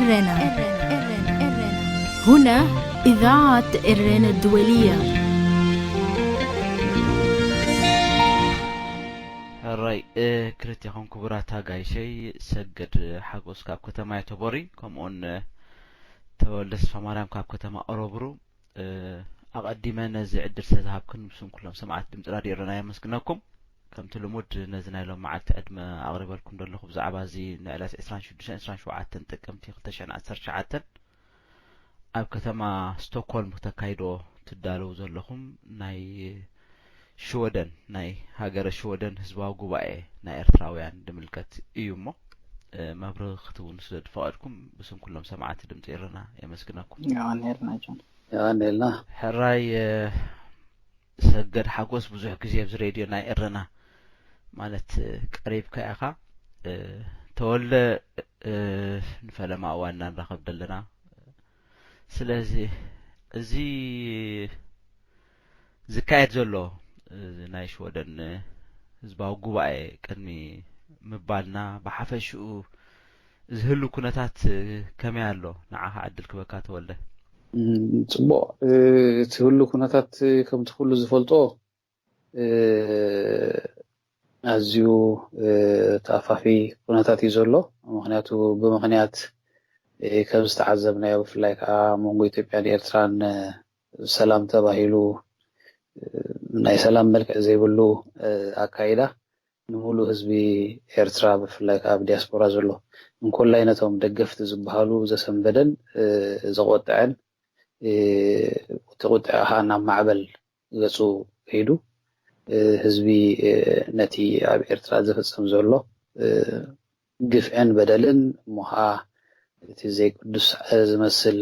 ኤረና። ሁና ኢዛዓት ኤረና ድወልያ። ሕራይ ክልቴኹም ክቡራት ኣጋይሸይ፣ ሰገድ ሓጎስ ካብ ከተማ የተቦሪ፣ ከምኡውን ተወልደ ስፋ ማርያም ካብ ከተማ ኦሮብሩ። ኣቐዲመ ነዚ ዕድል ስለዝሃብክን ምስን ኩሎም ሰማዕት ድምፂ ራድዮ ኤረና የመስግነኩም። ከምቲ ልሙድ ነዚ ናይ ሎም መዓልቲ ዕድመ ኣቕሪበልኩም ዘለኹ ብዛዕባ እዚ ንዕለት ዕስራን ሽዱሽተን ዕስራን ሸውዓተን ጥቅምቲ ክልተ ሽሕን ዓሰርተ ትሽዓተን ኣብ ከተማ ስቶክሆልም ክተካይዶ ትዳለዉ ዘለኹም ናይ ሽወደን፣ ናይ ሃገረ ሽወደን ህዝባዊ ጉባኤ ናይ ኤርትራውያን ድምልከት እዩ እሞ፣ መብርህ ክትውን ስለ ዝፈቐድኩም ብስም ኩሎም ሰማዕቲ ድምፂ ኤረና የመስግነኩም። የቐንየልና ጆን። የቐንየልና። ሕራይ ሰገድ ሓጎስ፣ ብዙሕ ግዜ ኣብዚ ሬድዮ ናይ ኤረና ማለት ቀሪብካ ኢኻ። ተወልደ ንፈለማ እዋን እናንራኸብ ዘለና። ስለዚ እዚ ዝካየድ ዘሎ ናይ ሽወደን ህዝባዊ ጉባኤ ቅድሚ ምባልና፣ ብሓፈሽኡ ዝህሉ ኩነታት ከመይ ኣሎ? ንዓኻ ዕድል ክበካ ተወልደ። ጽቡቕ። እቲ ህሉ ኩነታት ከምቲ ኩሉ ዝፈልጦ ኣዝዩ ተኣፋፊ ኩነታት እዩ ዘሎ። ምክንያቱ ብምክንያት ከም ዝተዓዘብናዮ፣ ብፍላይ ከዓ መንጎ ኢትዮጵያን ኤርትራን ሰላም ተባሂሉ ናይ ሰላም መልክዕ ዘይብሉ ኣካይዳ ንሙሉእ ህዝቢ ኤርትራ፣ ብፍላይ ከዓ ኣብ ዲያስፖራ ዘሎ፣ እንኮላይ ነቶም ደገፍቲ ዝበሃሉ ዘሰንበደን ዘቆጠዐን፣ እቲ ቁጥዐ ከዓ ናብ ማዕበል ገፁ ከይዱ፣ ህዝቢ ነቲ ኣብ ኤርትራ ዝፍጸም ዘሎ ግፍዕን በደልን፣ እሞ ከዓ እቲ ዘይቅዱስ ዝመስል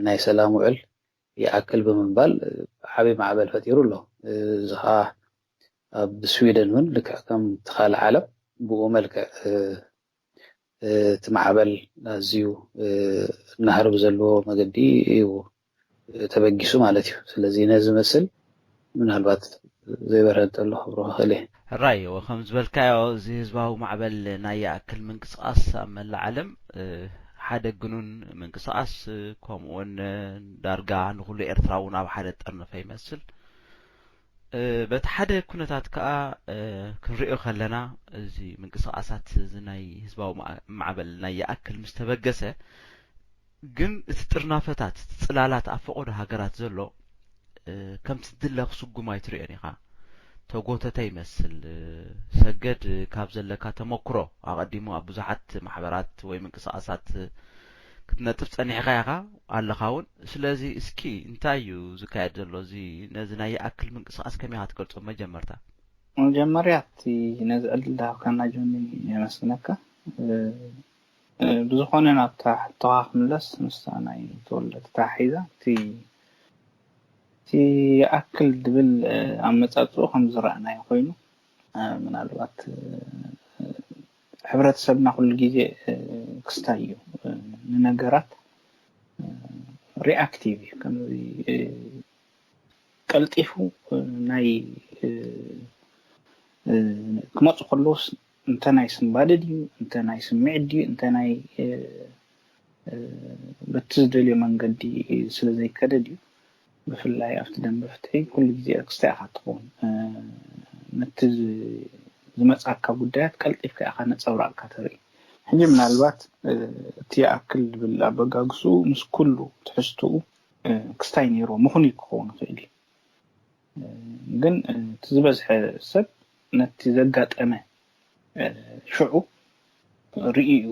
ናይ ሰላም ውዕል ይኣክል ብምባል ዓብዪ ማዕበል ፈጢሩ ኣሎ። እዚ ከዓ ኣብ ስዊደን እውን ልክዕ ከም እቲ ካልእ ዓለም ብኡ መልክዕ እቲ ማዕበል ኣዝዩ እናሃርብ ዘለዎ መገዲ እዩ ተበጊሱ ማለት እዩ። ስለዚ ነዚ ዝመስል ምናልባት ዘይበርሀ እንተሎ ክብሮ ክኽእል እየ። ሕራይ እወ፣ ከም ዝበልካዮ፣ እዚ ህዝባዊ ማዕበል ናይ ይኣክል ምንቅስቓስ ኣብ መላእ ዓለም ሓደ ግኑን ምንቅስቓስ፣ ከምኡውን ዳርጋ ንኹሉ ኤርትራ እውን ኣብ ሓደ ጠርነፈ ይመስል። በቲ ሓደ ኩነታት ከኣ ክንሪኦ ከለና፣ እዚ ምንቅስቓሳት እዚ ናይ ህዝባዊ ማዕበል ናይ ይኣክል ምስ ተበገሰ፣ ግን እቲ ጥርናፈታት፣ እቲ ጽላላት ኣብ ፈቐዶ ሃገራት ዘሎ ከምቲ ዝድለ ክስጉም ኣይትሪኦን ኢኻ። ተጎተተ ይመስል። ሰገድ፣ ካብ ዘለካ ተመክሮ፣ ኣቐዲሙ ኣብ ብዙሓት ማሕበራት ወይ ምንቅስቓሳት ክትነጥፍ ጸኒሕካ ኢኻ ኣለኻ እውን። ስለዚ እስኪ እንታይ እዩ ዝካየድ ዘሎ? እዚ ነዚ ናይ ይኣክል ምንቅስቓስ ከመይ ኢኻ ትገልጾ? መጀመርታ መጀመርያ እቲ ነዚ ዕድል ዝሃብካና ጆኒ የመስግነካ። ብዝኾነ ናብታ ሕቶኻ ክምለስ፣ ምስታ ናይ ተወልደ ተተሓሒዛ፣ እቲ ይኣክል ዝብል ኣመፃፅኡ ከም ዝረኣናዮ ኮይኑ፣ ምናልባት ሕብረተሰብና ኩሉ ግዜ ክስታይ እዩ ንነገራት፣ ሪኣክቲቭ እዩ። ከምዚ ቀልጢፉ ናይ ክመፁ ከለውስ እንተ ናይ ስንባደ ድዩ፣ እንተ ናይ ስምዒት ድዩ፣ እንተ ናይ በቲ ዝደልዮ መንገዲ ስለ ዘይከደ ድዩ፣ ብፍላይ ኣብቲ ደንበ ፍትሒ ኩሉ ግዜ ክስታይ ኢኻ ትኸውን። ነቲ ዝመፃካ ጉዳያት ቀልጢፍካ ኢኻ ነፀብራቕካ ተርኢ። ሕጂ ምናልባት እቲ ይኣክል ዝብል ኣበጋግስኡ ምስ ኩሉ ትሕዝትኡ ክስታይ ነይርዎ ምኹን እዩ ክኸውን ይኽእል እዩ። ግን እቲ ዝበዝሐ ሰብ ነቲ ዘጋጠመ ሽዑ ርእዩ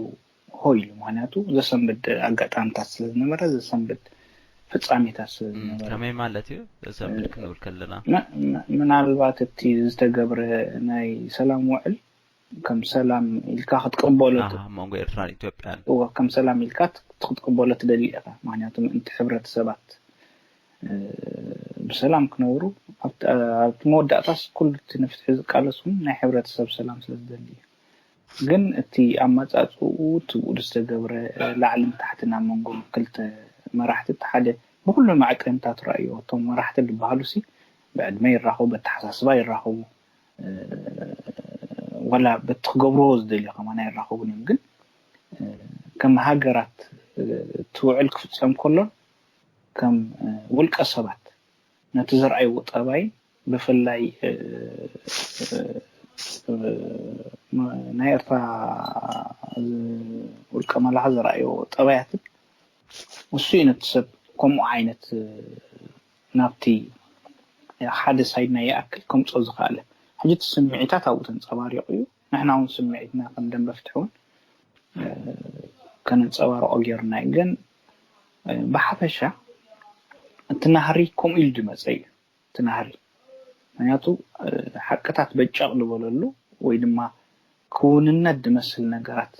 ሆ ኢሉ። ምክንያቱ ዘሰንብድ ኣጋጣምታት ስለ ዝነበረ፣ ዘሰንብድ ፍጻሜታት ስለ ዝነበረ። ከመይ ማለት እዩ? ዘሰንብድ ክንብል ከለና ምናልባት እቲ ዝተገብረ ናይ ሰላም ውዕል ከም ሰላም ኢልካ ክትቅበሎ መንጎ ኤርትራን ኢትዮጵያን እወ ከም ሰላም ኢልካ ክትቅበሎ ትደሊ ኢኻ። ምክንያቱ ምእንቲ ሕብረተሰባት ብሰላም ክነብሩ ኣብቲ መወዳእታስ ኩሉ እቲ ንፍትሒ ዝቃለስ እውን ናይ ሕብረተሰብ ሰላም ስለ ዝደሊ እዩ። ግን እቲ ኣመፃፅኡ እቲ ብኡ ዝተገብረ ላዕልን ታሕትን ኣብ መንጎ ክልተ መራሕቲ እቲ ሓደ ብኩሉ መዐቀንታት ረኣዮ። እቶም መራሕቲ ዝበሃሉ ሲ ብዕድመ ይራኸቡ፣ በተሓሳስባ ይራኸቡ፣ ዋላ በቲ ክገብርዎ ዝደልዩ ከማን ኣይራኸቡን እዮም። ግን ከም ሃገራት እቲ ውዕል ክፍጸም ከሎን ከም ውልቀ ሰባት ነቲ ዘርኣይዎ ጠባይ ብፍላይ ናይ ኤርትራ ውልቀ መላኺ ዘርኣዮ ጠባያትን እሱ እዩ ነቲ ሰብ ከምኡ ዓይነት ናብቲ ሓደ ሳይድ ናይ ይኣክል ከምፅኦ ዝኽኣለ። ሕጂ እቲ ስምዒታት ኣብኡ ተንፀባሪቑ እዩ። ንሕና እውን ስምዒትና ከም ደንበ ፍትሒ እውን ከነንፀባርቆ ጌርና እዩ። ግን ብሓፈሻ እቲ ናህሪ ከምኡ ኢሉ ዝመፀ እዩ። እቲ ናህሪ ምክንያቱ ሓቅታት በጨቕ ዝበለሉ ወይ ድማ ክውንነት ዝመስል ነገራት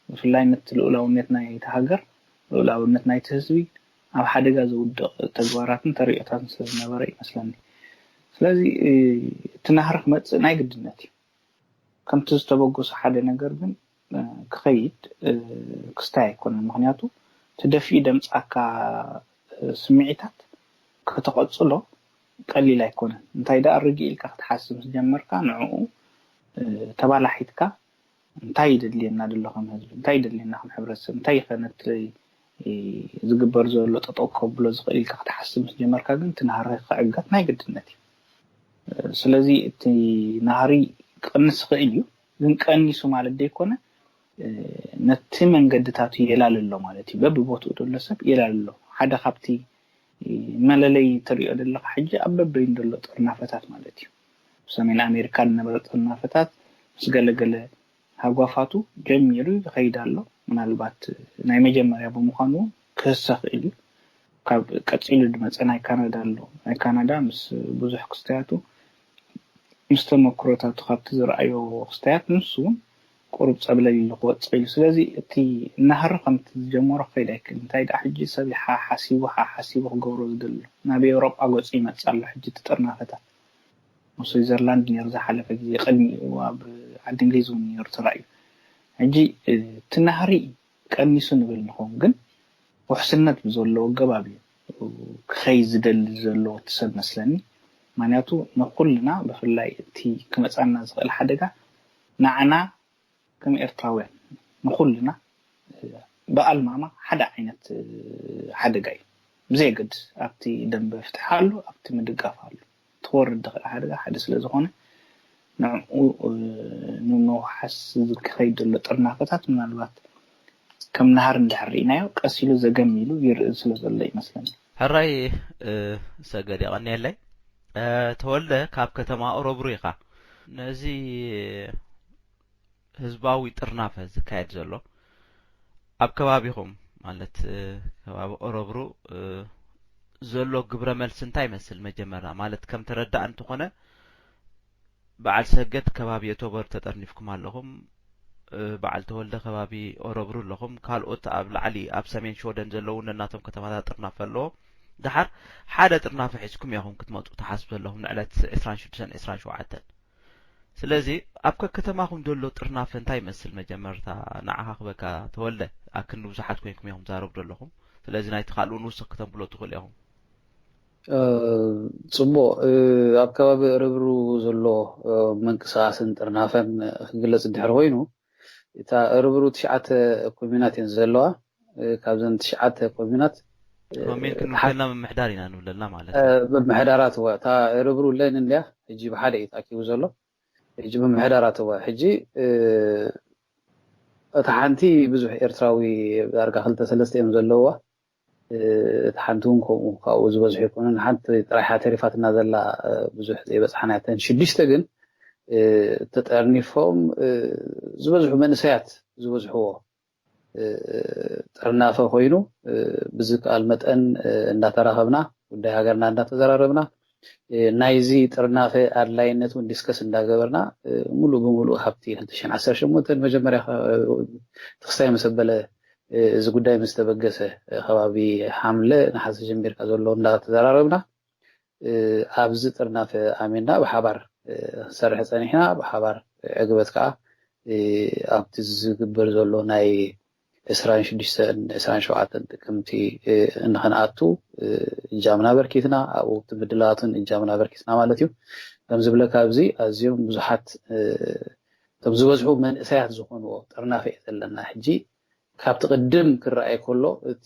ብፍላይ ነቲ ልኡላውነት ናይቲ ሃገር ልኡላውነት ናይቲ ህዝቢ ኣብ ሓደጋ ዘውድቕ ተግባራትን ተርእዮታትን ስለ ዝነበረ ይመስለኒ። ስለዚ እቲ ናህሪ ክመፅእ ናይ ግድነት እዩ። ከምቲ ዝተበገሶ ሓደ ነገር ግን ክኸይድ ክስታይ ኣይኮነን። ምክንያቱ ተደፊኡ ደምፃካ ስምዒታት ከተቐፅሎ ቀሊል ኣይኮነን። እንታይ ደኣ ርግእ ኢልካ ክትሓስብ ምስ ጀመርካ ንዕኡ ተባላሒትካ እንታይ ይደልየና ደሎ ከም ህዝቢ፣ እንታይ ይደልየና ከም ሕብረተሰብ፣ እንታይ ይኸነትለይ ዝግበር ዘሎ ጠጠው ከብሎ ዝኽእል ኢልካ ክትሓስብ ምስ ጀመርካ ግን እቲ ናህሪ ክዕገት ናይ ግድነት እዩ። ስለዚ እቲ ናህሪ ክቕንስ ይኽእል እዩ፣ ግን ቀኒሱ ማለት ዘይኮነ ነቲ መንገድታቱ የላልሎ ማለት እዩ። በብቦትኡ ዘሎ ሰብ የላልሎ። ሓደ ካብቲ መለለይ ትሪኦ ዘለኻ ሕጂ ኣብ በበይኑ ዘሎ ጥርናፈታት ማለት እዩ። ሰሜን ኣሜሪካ ዝነበረ ጥርናፈታት ምስ ገለገለ ሃጓፋቱ ጀሚሩ ይኸይድ ኣሎ። ምናልባት ናይ መጀመርያ ብምዃኑ ክህሰ ክእል እዩ። ካብ ቀፂሉ ዝመፀ ናይ ካናዳ ኣሎ። ናይ ካናዳ ምስ ብዙሕ ክስተያቱ ምስ ተመክሮታቱ ካብቲ ዝረኣዮ ክስተያት ንሱ እውን ቁሩብ ፀብለል ኢሉ ክወፅእ ኢሉ። ስለዚ እቲ ናህሪ ከምቲ ዝጀመሮ ክኸይድ ኣይክእል። እንታይ ደኣ ሕጂ ሰብ ሓሓሲቡ ሓሓሲቡ ክገብሮ ዝደሊ ኣሎ። ናብ ኤውሮጳ ገፁ ይመፅእ ኣሎ ሕጂ እቲ ጥርናፈታት። ኣብ ስዊዘርላንድ ነይሩ ዝሓለፈ ግዜ ቅድሚኡ ኣብ ዓዲ እንግሊዝ እውን ነይሩ ተራእዩ። ሕጂ እቲ ናህሪ ቀኒሱ ንብል ንኸውን ግን ውሕስነት ብዘለዎ ኣገባብ እዩ ክኸይ ዝደሊ ዘለዎ እቲ ሰብ መስለኒ። ምክንያቱ ንኩልና ብፍላይ እቲ ክመፃና ዝኽእል ሓደጋ ንዓና ከም ኤርትራውያን ንኩልና ብኣልማማ ሓደ ዓይነት ሓደጋ እዩ። ብዘየገድስ ኣብቲ ደንበ ፍትሒ ኣሎ ኣብቲ ምድጋፍ ኣሎ ትወርድ ድኽእል ሓደጋ ሓደ ስለ ዝኾነ ንዕኡ ንምውሓስ ዝክኸይድ ዘሎ ጥርናፈታት ምናልባት ከም ናህሪ እንድሕር ርኢናዮ ቀስ ኢሉ ዘገም ኢሉ ይርኢ ስለ ዘሎ ይመስለኒ። ሕራይ ሰገድ የቐንየለይ። ተወልደ ካብ ከተማ ኦረብሩ ኢኻ። ነዚ ህዝባዊ ጥርናፈ ዝካየድ ዘሎ ኣብ ከባቢኹም ማለት ከባቢ ኦረብሩ ዘሎ ግብረ መልሲ እንታይ ይመስል? መጀመርያ ማለት ከም ተረዳእ እንተኾነ በዓል ሰገድ ከባቢ እቶቦር ተጠርኒፍኩም ኣለኹም። በዓል ተወልደ ከባቢ ኦረብሩ ኣለኹም። ካልኦት ኣብ ላዕሊ ኣብ ሰሜን ሽወደን ዘለዉ ነናቶም ከተማታት ጥርናፈ ኣለዎም። ደሓር ሓደ ጥርናፈ ሒዝኩም ኢኹም ክትመፁ ትሓስቡ ዘለኹም ንዕለት ዕስራን ሽዱሽተን ዕስራን ሸውዓተን። ስለዚ ኣብ ከከተማኹም ዘሎ ጥርናፈ እንታይ ይመስል? መጀመርታ ንዓኻ ክበካ ተወልደ፣ ኣክንዲ ብዙሓት ኮይንኩም ኢኹም ዛረቡ ዘለኹም። ስለዚ ናይቲ ካልኡ ንውስኽ ክተንብሎ ትኽእሉ ኢኹም። ጽቡቕ ኣብ ከባቢ ርብሩ ዘሎ ምንቅስቃስን ጥርናፈን ክግለጽ እንድሕር ኮይኑ እታ ርብሩ ትሽዓተ ኮሚናት እየን ዘለዋ። ካብዘን ትሽዓተ ኮሚናት ኮሚን ክንብለና ምምሕዳር ኢና ንብለና ማለት እዩ። ምምሕዳራት እወ እታ ርብሩ ለን እንድያ ሕጂ ብሓደ እዩ ተኣኪቡ ዘሎ። ሕጂ ምምሕዳራት እወ ሕጂ እታ ሓንቲ ብዙሕ ኤርትራዊ ዳርጋ ክልተ ሰለስተ እዮም ዘለውዋ። እቲ ሓንቲ እውን ከምኡ ካብኡ ዝበዝሑ ኣይኮኑን። ሓንቲ ጥራይ እያ ተሪፋትና ዘላ ብዙሕ ዘይበፅሓና እተን ሽዱሽተ ግን ተጠርኒፎም ዝበዝሑ መንእሰያት ዝበዝሕዎ ጥርናፈ ኮይኑ ብዝከኣል መጠን እንዳተራኸብና ጉዳይ ሃገርና እንዳተዘራረብና ናይዚ ጥርናፈ ኣድላይነት እውን ዲስከስ እንዳገበርና ሙሉእ ብሙሉእ ካብቲ ክልተ ሽሕን ዓሰርተ ሸሞንተን መጀመርያ ተክስታይ መሰበለ እዚ ጉዳይ ምስ ተበገሰ ከባቢ ሓምለ ነሓሰ ጀሚርካ ዘሎ እንዳተዘራረብና ኣብዚ ጥርናፈ ኣሜንና ብሓባር ክንሰርሕ ፀኒሕና ብሓባር ዕግበት ከዓ ኣብቲ ዝግበር ዘሎ ናይ ዕስራን ሽዱሽተን ዕስራን ሸውዓተን ጥቅምቲ እንክንኣቱ እጃምና ኣበርኪትና ኣብኡ ኣብቲ ምድላዋትን እጃምና ኣበርኪትና ማለት እዩ። ከም ዝብለካ ኣብዚ ኣዝዮም ብዙሓት እቶም ዝበዝሑ መንእሰያት ዝኾንዎ ጥርናፈ እዩ ዘለና ሕጂ ካብቲ ቅድም ክረኣይ ከሎ፣ እቲ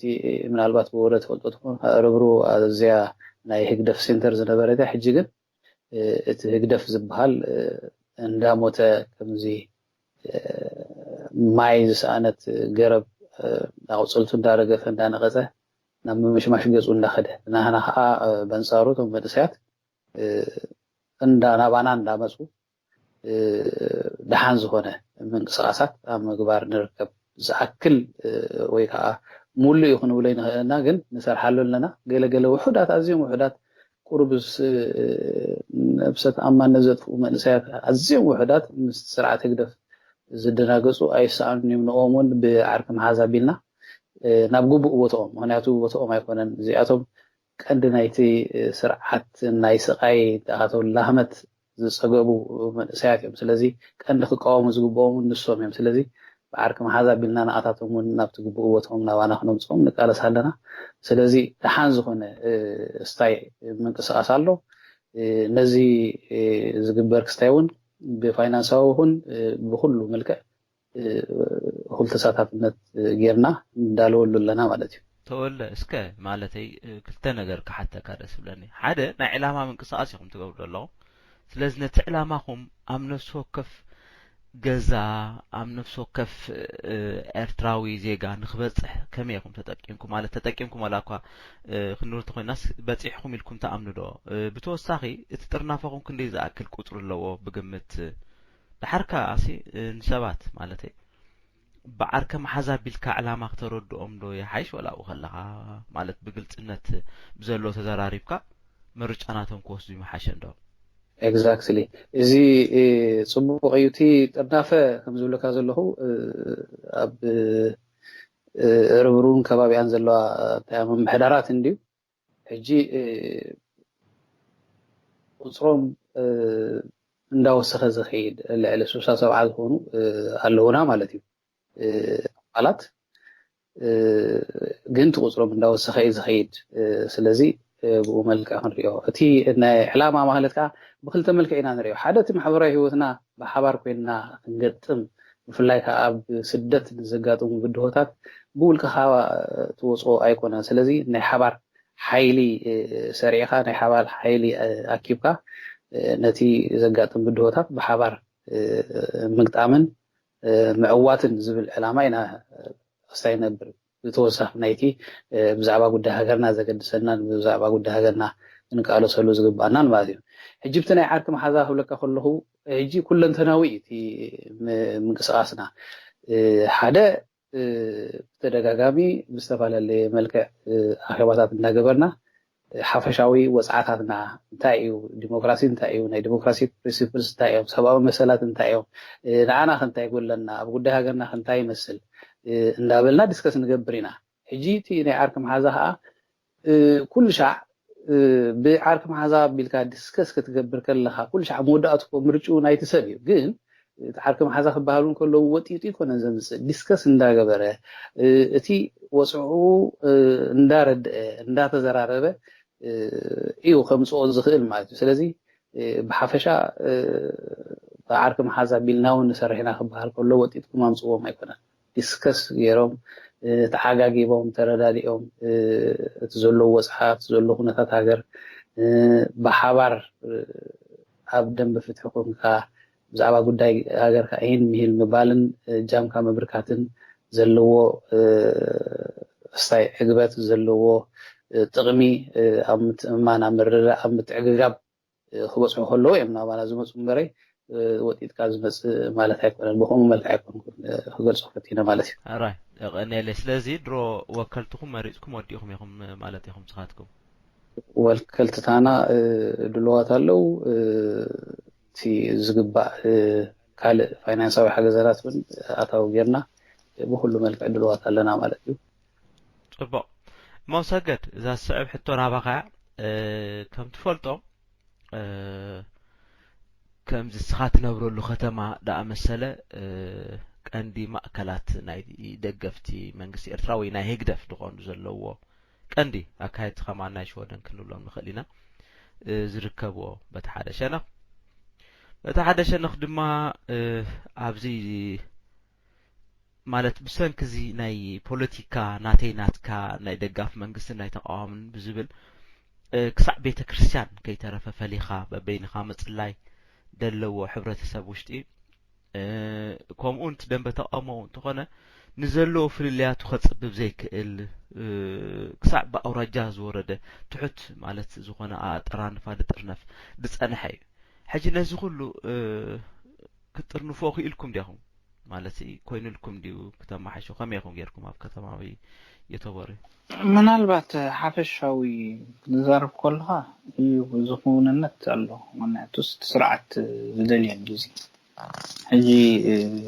ምናልባት ብወረ ትፈልጦ ትኾን፣ ርብሩ ኣዝያ ናይ ህግደፍ ሴንተር ዝነበረት እያ። ሕጂ ግን እቲ ህግደፍ ዝበሃል እንዳሞተ፣ ከምዚ ማይ ዝሰኣነት ገረብ ኣቑፅልቱ እንዳረገፈ እንዳነቐፀ ናብ ምምሽማሽ ገፁ እንዳኸደ፣ ናህና ከዓ በንፃሩ እቶም መንእሰያት እንዳ ናባና እንዳመፁ ደሓን ዝኾነ ምንቅስቃሳት ኣብ ምግባር ንርከብ። ዝኣክል ወይ ከዓ ሙሉእ እዩ ክንብሎ ይንኽእልና፣ ግን ንሰርሓሉ ኣለና። ገለገለ ውሑዳት፣ ኣዝዮም ውሑዳት፣ ቁሩብ ነብሰ ተኣማንነት ዘጥፍኡ መንእሰያት ኣዝዮም ውሑዳት ምስ ስርዓት ህግደፍ ዝደናገፁ ኣይሰኣኑን እዮም። ንኦም እውን ብዓርኪ መሓዝ ኣቢልና ናብ ግቡእ ቦትኦም፣ ምክንያቱ ቦትኦም ኣይኮነን። እዚኣቶም ቀንዲ ናይቲ ስርዓት ናይ ስቓይ ተኣታተሉ ላህመት ዝፀገቡ መንእሰያት እዮም። ስለዚ ቀንዲ ክቃወሙ ዝግብኦም ንሶም እዮም። ስለዚ ብዓርኪ መሓዝ ኣቢልና ንኣታቶም እውን ናብቲ ግቡእ ቦትኦም ናባና ክነምፅኦም ንቃለስ ኣለና። ስለዚ ደሓን ዝኾነ ስታይ ምንቅስቃስ ኣሎ። ነዚ ዝግበር ክስታይ እውን ብፋይናንሳዊ ይኹን ብኩሉ መልክዕ እኹል ተሳታፍነት ጌርና እንዳለወሉ ኣለና ማለት እዩ። ተወልደ፣ እስከ ማለተይ ክልተ ነገር ክሓተካ ደስ ብለኒ። ሓደ ናይ ዕላማ ምንቅስቃስ ኢኹም ትገብሩ ዘለኹም። ስለዚ ነቲ ዕላማኹም ኣብ ነፍሲ ወከፍ ገዛ፣ ኣብ ነፍሲ ወከፍ ኤርትራዊ ዜጋ ንክበፅሕ ከመይ ኢኹም ተጠቂምኩም? ማለት ተጠቂምኩም ዋላ እኳ ክንብል እንተኮይናስ በፂሕኩም ኢልኩም ትኣምኑ ዶ? ብተወሳኺ እቲ ጥርናፈኹም ክንደይ ዝኣክል ቁፅሪ ኣለዎ ብግምት? ደሓር ከኣሲ ንሰባት ማለተይ ብዓርከ መሓዛ ኣቢልካ ዕላማ ክተረድኦም ዶ ይሓይሽ ወላ ኣብኡ ከለኻ ማለት ብግልፅነት ብዘሎ ተዘራሪብካ ምርጫ ናቶም ክወስዱ ይመሓሸ እንዶ? Exactly። እዚ ፅቡቕ እዩ። እቲ ጥርናፈ ከም ዝብለካ ዘለኹ ኣብ ርብሩን ከባቢኣን ዘለዋ እንታይ ምምሕዳራት እንድዩ ሕጂ ቁፅሮም እንዳወሰኸ ዝኸይድ ልዕሊ ስሳ ሰብዓ ዝኾኑ ኣለውና ማለት እዩ። ኣባላት ግን እቲ ቁፅሮም እንዳወሰኸ እዩ ዝኸይድ። ስለዚ ብኡ መልክዕ ክንሪኦ፣ እቲ ናይ ዕላማ ማለት ከዓ ብክልተ መልክዕ ኢና ንሪኦ። ሓደ እቲ ማሕበራዊ ህይወትና ብሓባር ኮይንና ክንገጥም፣ ብፍላይ ከዓ ኣብ ስደት ንዘጋጥሙ ብድሆታት ብውልቅኻ ትወፅኦ ኣይኮነን። ስለዚ ናይ ሓባር ሓይሊ ሰሪዕካ፣ ናይ ሓባር ሓይሊ ኣኪብካ ነቲ ዘጋጥም ብድሆታት ብሓባር ምግጣምን ምዕዋትን ዝብል ዕላማ ኢና ክስታይ ነብር። ብተወሳኺ ናይቲ ብዛዕባ ጉዳይ ሃገርና ዘገድሰናን ብዛዕባ ጉዳይ ሃገርና ክንቃለሰሉ ዝግባኣናን ማለት እዩ። ሕጂ ብቲ ናይ ዓርኪ መሓዛ ክብለካ ከለኹ፣ ሕጂ ኩለንተናዊ እዩ እቲ ምንቅስቃስና። ሓደ ብተደጋጋሚ ብዝተፈላለየ መልክዕ ኣኼባታት እንዳገበርና ሓፈሻዊ ወፅዓታትና እንታይ እዩ፣ ዲሞክራሲ እንታይ እዩ፣ ናይ ዲሞክራሲ ፕሪንሲፕልስ እንታይ እዮም፣ ሰብኣዊ መሰላት እንታይ እዮም፣ ንዓና ከንታይ ጎለና፣ ኣብ ጉዳይ ሃገርና ከንታይ ይመስል እንዳበልና ዲስከስ ንገብር ኢና። ሕጂ እቲ ናይ ዓርኪ መሓዛ ከዓ ኩሉ ሻዕ ብዓርኪ መሓዛ ኣቢልካ ዲስከስ ክትገብር ከለካ ኩሉ ሻዕ መወዳእቱ እኮ ምርጭኡ ናይቲ ሰብ እዩ። ግን እቲ ዓርኪ መሓዛ ክበሃሉ ከለዉ ወጢጡ ይኮነን ዘምፅእ፣ ዲስከስ እንዳገበረ እቲ ወፅዕኡ እንዳረድአ እንዳተዘራረበ እዩ ከምፅኦ ዝኽእል ማለት እዩ። ስለዚ ብሓፈሻ ብዓርኪ መሓዛ ኣቢልና እውን ንሰርሕ ኢና ክበሃል ከሎ ወጢጥኩም ኣምፅዎም ኣይኮነን። ዲስከስ ገይሮም ተዓጋጊቦም ተረዳዲኦም እቲ ዘሎ ወፅዓ እቲ ዘሎ ኩነታት ሃገር ብሓባር ኣብ ደንበ ፍትሒ ኮንካ ብዛዕባ ጉዳይ ሃገርካ ይህን ምሂል ምባልን ጃምካ ምብርካትን ዘለዎ ስታይ ዕግበት ዘለዎ ጥቕሚ ኣብ ምትእምማን ኣብ ምርዳእ ኣብ ምትዕግጋብ ክበፅሑ ከለዉ እዮም ናባና ዝመፁ እምበረይ ወጢጥካ ዝመፅእ ማለት ኣይኮነን። ብከምኡ መልክዕ ኣይኮንኩን ክገልፆ ፈቲነ ማለት እዩ። ኣራይ ቀኒየለይ። ስለዚ ድሮ ወከልትኹም መሪፅኩም ወዲእኹም ኢኹም ማለት ኢኹም ንስኻትኩም? ወከልትታና ድልዋት ኣለዉ። እቲ ዝግባእ ካልእ ፋይናንሳዊ ሓገዛታት እውን ኣታዊ ጌርና ብኩሉ መልክዕ ድልዋት ኣለና ማለት እዩ። ፅቡቕ። እሞ ሰገድ፣ እዛ ዝስዕብ ሕቶ ናባኻ እያ። ከም ትፈልጦ ከምዚ እስኻ ትነብረሉ ከተማ ደኣ መሰለ ቀንዲ ማእከላት ናይ ደገፍቲ መንግስቲ ኤርትራ ወይ ናይ ህግደፍ ዝኾኑ ዘለዎ ቀንዲ ኣካየድቲ ከማን ናይ ሽወደን ክንብሎም ንኽእል ኢና ዝርከብዎ በቲ ሓደ ሸነኽ። በቲ ሓደ ሸነኽ ድማ ኣብዚ ማለት ብሰንኪ እዚ ናይ ፖለቲካ ናተይ ናትካ ናይ ደጋፍ መንግስትን ናይ ተቃዋምን ብዝብል ክሳዕ ቤተ ክርስቲያን ከይተረፈ ፈሊኻ በበይንኻ ምጽላይ ደለዎ ሕብረተሰብ ውሽጢ ከምኡ እቲ ደንበ ተቃውሞ እንተኾነ ንዘለዎ ፍልልያቱ ከጽብብ ዘይክእል ክሳዕ ብኣውራጃ ዝወረደ ትሑት ማለት ዝኾነ ኣጠራንፋ ድጥርነፍ ዝጸንሐ እዩ። ሕጂ ነዚ ኩሉ ክጥርንፎ ክኢልኩም ዲኹም ማለት ኮይኑልኩም ድዩ? ክተማሓሹ ከመይ ኢኹም ጌርኩም ኣብ ከተማ ወይ የተቦሪ? ምናልባት ሓፈሻዊ ክትዛረብ ከለኻ እዩ ዝኽውንነት ኣሎ። ምክንያቱ እቲ ስርዓት ዝደልየን ግዜ ሕጂ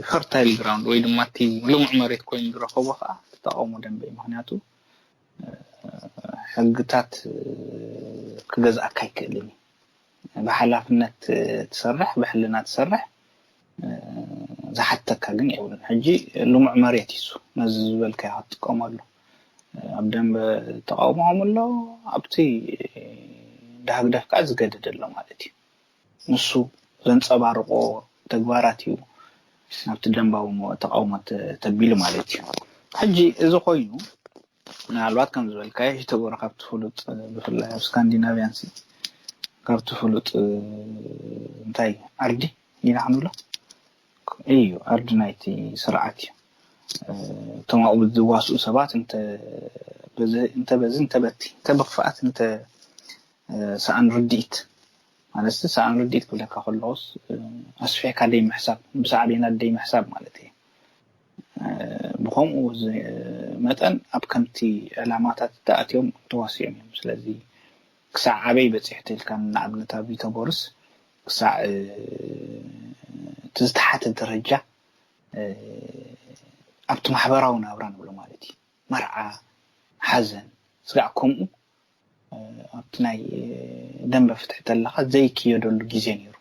ፈርታይል ግራውንድ ወይ ድማ እቲ ልሙዕ መሬት ኮይኑ ዝረኸቦ ከዓ ተቃውሞ ደንበ እዩ። ምክንያቱ ሕግታት ክገዝኣካ ኣይክእልን እዩ። ብሓላፍነት ትሰርሕ፣ ብሕልና ትሰርሕ፣ ዝሓተካ ግን የብሉን። ሕጂ ልሙዕ መሬት ይሱ ነዚ ዝበልካዮ ክትጥቀመሉ ኣብ ደንበ ተቃውሞ ከምሎ ኣብቲ ዳህግደፍ ከዓ ዝገድድ ኣሎ ማለት እዩ። ንሱ ዘንፀባርቆ ተግባራት እዩ ናብቲ ደንባዊ ተቃውሞ ተቢሉ ማለት እዩ። ሕጂ እዚ ኮይኑ ምናልባት ከም ዝበልካዮ ሂተጎረ ካብቲ ፍሉጥ ብፍላይ ኣብ ስካንዲናቪያን ሲ ካብቲ ፍሉጥ እንታይ ዓርዲ ኢና ክንብሎ እዩ ዓርዲ ናይቲ ስርዓት እዩ። እቶም ኣብኡ ዝዋስኡ ሰባት እንተ በዚ እንተ በቲ እንተ ብክፍኣት እንተ ሰኣን ርድኢት ማለት ሰኣን ርድኢት ክብለካ ከለኹስ ኣስፊሕካ ደይ ምሕሳብ ብሳዕቤናት ደይ ምሕሳብ ማለት እዩ። ብኸምኡ መጠን ኣብ ከምቲ ዕላማታት ተኣትዮም ተዋሲኦም እዮም። ስለዚ ክሳዕ ኣበይ በፂሑ ተልካ ንኣብነት ኣብ ቪተቦርስ ክሳዕ እቲ ዝተሓተ ደረጃ ኣብቲ ማሕበራዊ ናብራ ንብሎ ማለት እዩ። መርዓ፣ ሓዘን፣ ስጋዕ ከምኡ ኣብቲ ናይ ደንበ ፍትሒ ተለኻ ዘይክየደሉ ግዜ ነይሩ።